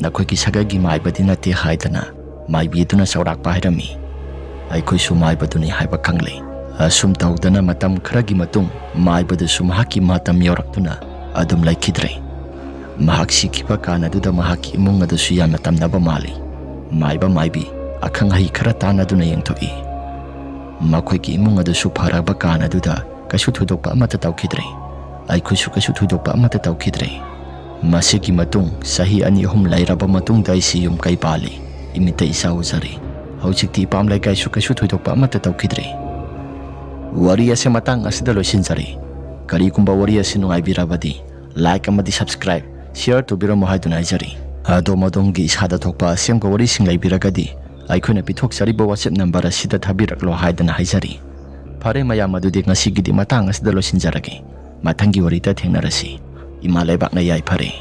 ꯅꯈꯣꯏꯒꯤ ꯁꯥꯒꯩꯒꯤ ꯃꯥꯏꯕꯗꯤ ꯅꯠꯇꯦ ꯍꯥꯏꯗꯅ ꯃꯥꯏꯕꯤ ꯑꯗꯨꯅ ꯆꯥꯎꯔꯥꯛꯄ ꯍꯥꯏꯔꯝꯃꯤ꯫ ꯑꯩꯈꯣꯏꯁꯨ ꯃꯥꯏꯕꯗꯨꯅꯤ ꯍꯥꯏꯕ ꯈꯪꯂꯦ꯫ ꯑꯁꯨꯝ ꯇꯧꯗꯅ ꯃꯇꯝ ꯈꯔꯒꯤ ꯃꯇꯨꯡ ꯃꯥꯏꯕꯗꯨꯁꯨ ꯃꯍꯥꯛꯀꯤ ꯃꯇꯝ ꯌꯧꯔꯛꯇꯨꯅ ꯑꯗꯨꯝ ꯂꯩꯈꯤꯗ꯭ꯔꯦ꯫ ꯃꯍꯥꯛ ꯁꯤꯈꯤꯕ ꯀꯥꯟ ꯑꯗꯨꯗ ꯃꯍꯥꯛꯀꯤ ꯏꯃꯨꯡ ꯑꯗꯨꯁꯨ ꯌꯥꯝꯅ ꯇꯝꯅꯕ ꯃꯥꯜꯂꯤ꯫ ꯃꯥꯏꯕ ꯃꯥꯏꯕꯤ, ꯑꯈꯪ ꯑꯍꯩ ꯈꯔ ꯇꯥꯟꯅꯗꯨꯅ ꯌꯦꯡꯊꯣꯛꯏ꯫ ꯃꯈꯣꯏꯒꯤ ꯏꯃꯨꯡ ꯑꯗꯨꯁꯨ ꯐꯔꯕ ꯀꯥꯟ ꯑꯗꯨꯗ ꯀꯩꯁꯨ ꯊꯣꯏꯗꯣꯛꯄ ꯑꯃꯠꯇ ꯇꯧꯈꯤꯗ꯭ꯔꯦ꯫ ꯑꯩꯈꯣꯏꯁꯨ ꯀꯩꯁꯨ ꯊꯣꯏꯗꯣꯛꯄ ꯑꯃꯠꯇ ꯇꯧꯈꯤꯗ꯭ꯔꯦ꯫ ꯃꯁꯤꯒꯤ ꯃꯇꯨꯡ ꯆꯍꯤ ꯑꯅꯤ ꯑꯍꯨꯝ ꯂꯩꯔꯕ ꯃꯇꯨꯡꯗ ꯑꯩꯁꯤ ꯌꯨꯝ ꯀꯩ ꯄꯥꯜꯂꯤ꯫ ꯏꯃꯤꯠꯇ ꯏꯆꯥ ꯎꯖꯔꯦ꯫ ꯍꯧꯖꯤꯛꯇꯤ ꯏꯄꯥꯝ ꯂꯩꯀꯥꯏꯁꯨ ꯀꯩꯁꯨ ꯊꯣꯏꯗꯣꯛꯄ ꯑꯃꯠꯇ ꯇꯧꯈꯤꯗ꯭ꯔꯦ꯫ ꯋꯥꯔꯤ ꯑꯁꯤ ꯃꯇꯥꯡ ꯑꯁꯤꯗ ꯂꯣꯏꯁꯤꯟꯖꯔꯦ꯫ ꯀꯔꯤꯒꯨꯝꯕ ꯋꯥꯔꯤ ꯑꯁꯤ ꯅꯨꯡꯉꯥꯏꯕꯤꯔꯕꯗꯤ like ꯑꯃꯗꯤ subscribe, share ꯇꯧꯕꯤꯔꯝꯃꯨ ꯍꯥꯏꯗꯨꯅ ꯍꯥꯏꯖꯔꯤ꯫ ꯑꯗꯣꯝ ꯑꯗꯣꯝꯒꯤ ꯏꯁꯥꯗ ꯊꯣꯛꯄ ꯑꯁꯦꯡꯕ ꯋꯥꯔꯤꯁꯤꯡ ꯂꯩꯕꯤꯔꯒꯗꯤ ꯑꯩꯈꯣꯏꯅ ꯄꯤꯊꯣꯛꯆꯔꯤꯕ WhatsApp number ꯑꯁꯤꯗ ꯊꯥꯕꯤꯔꯛꯂꯣ ꯍꯥꯏꯗꯅ ꯍꯥꯏꯖꯔꯤ꯫ ꯐꯔꯦ ꯃꯌꯥꯝ, ꯑꯗꯨꯗꯤ ꯉꯁꯤꯒꯤꯗꯤ ꯃꯇꯥꯡ ꯑꯁꯤꯗ ꯂꯣꯏꯁꯤꯟꯖꯔꯒꯦ꯫ ꯃꯊꯪꯒꯤ ꯋꯥꯔꯤꯗ ꯊꯦꯡꯅꯔꯁꯤ꯫ ꯏꯃꯥ ꯂꯩꯕꯥꯛꯅ ꯌꯥꯏꯐꯔꯦ꯫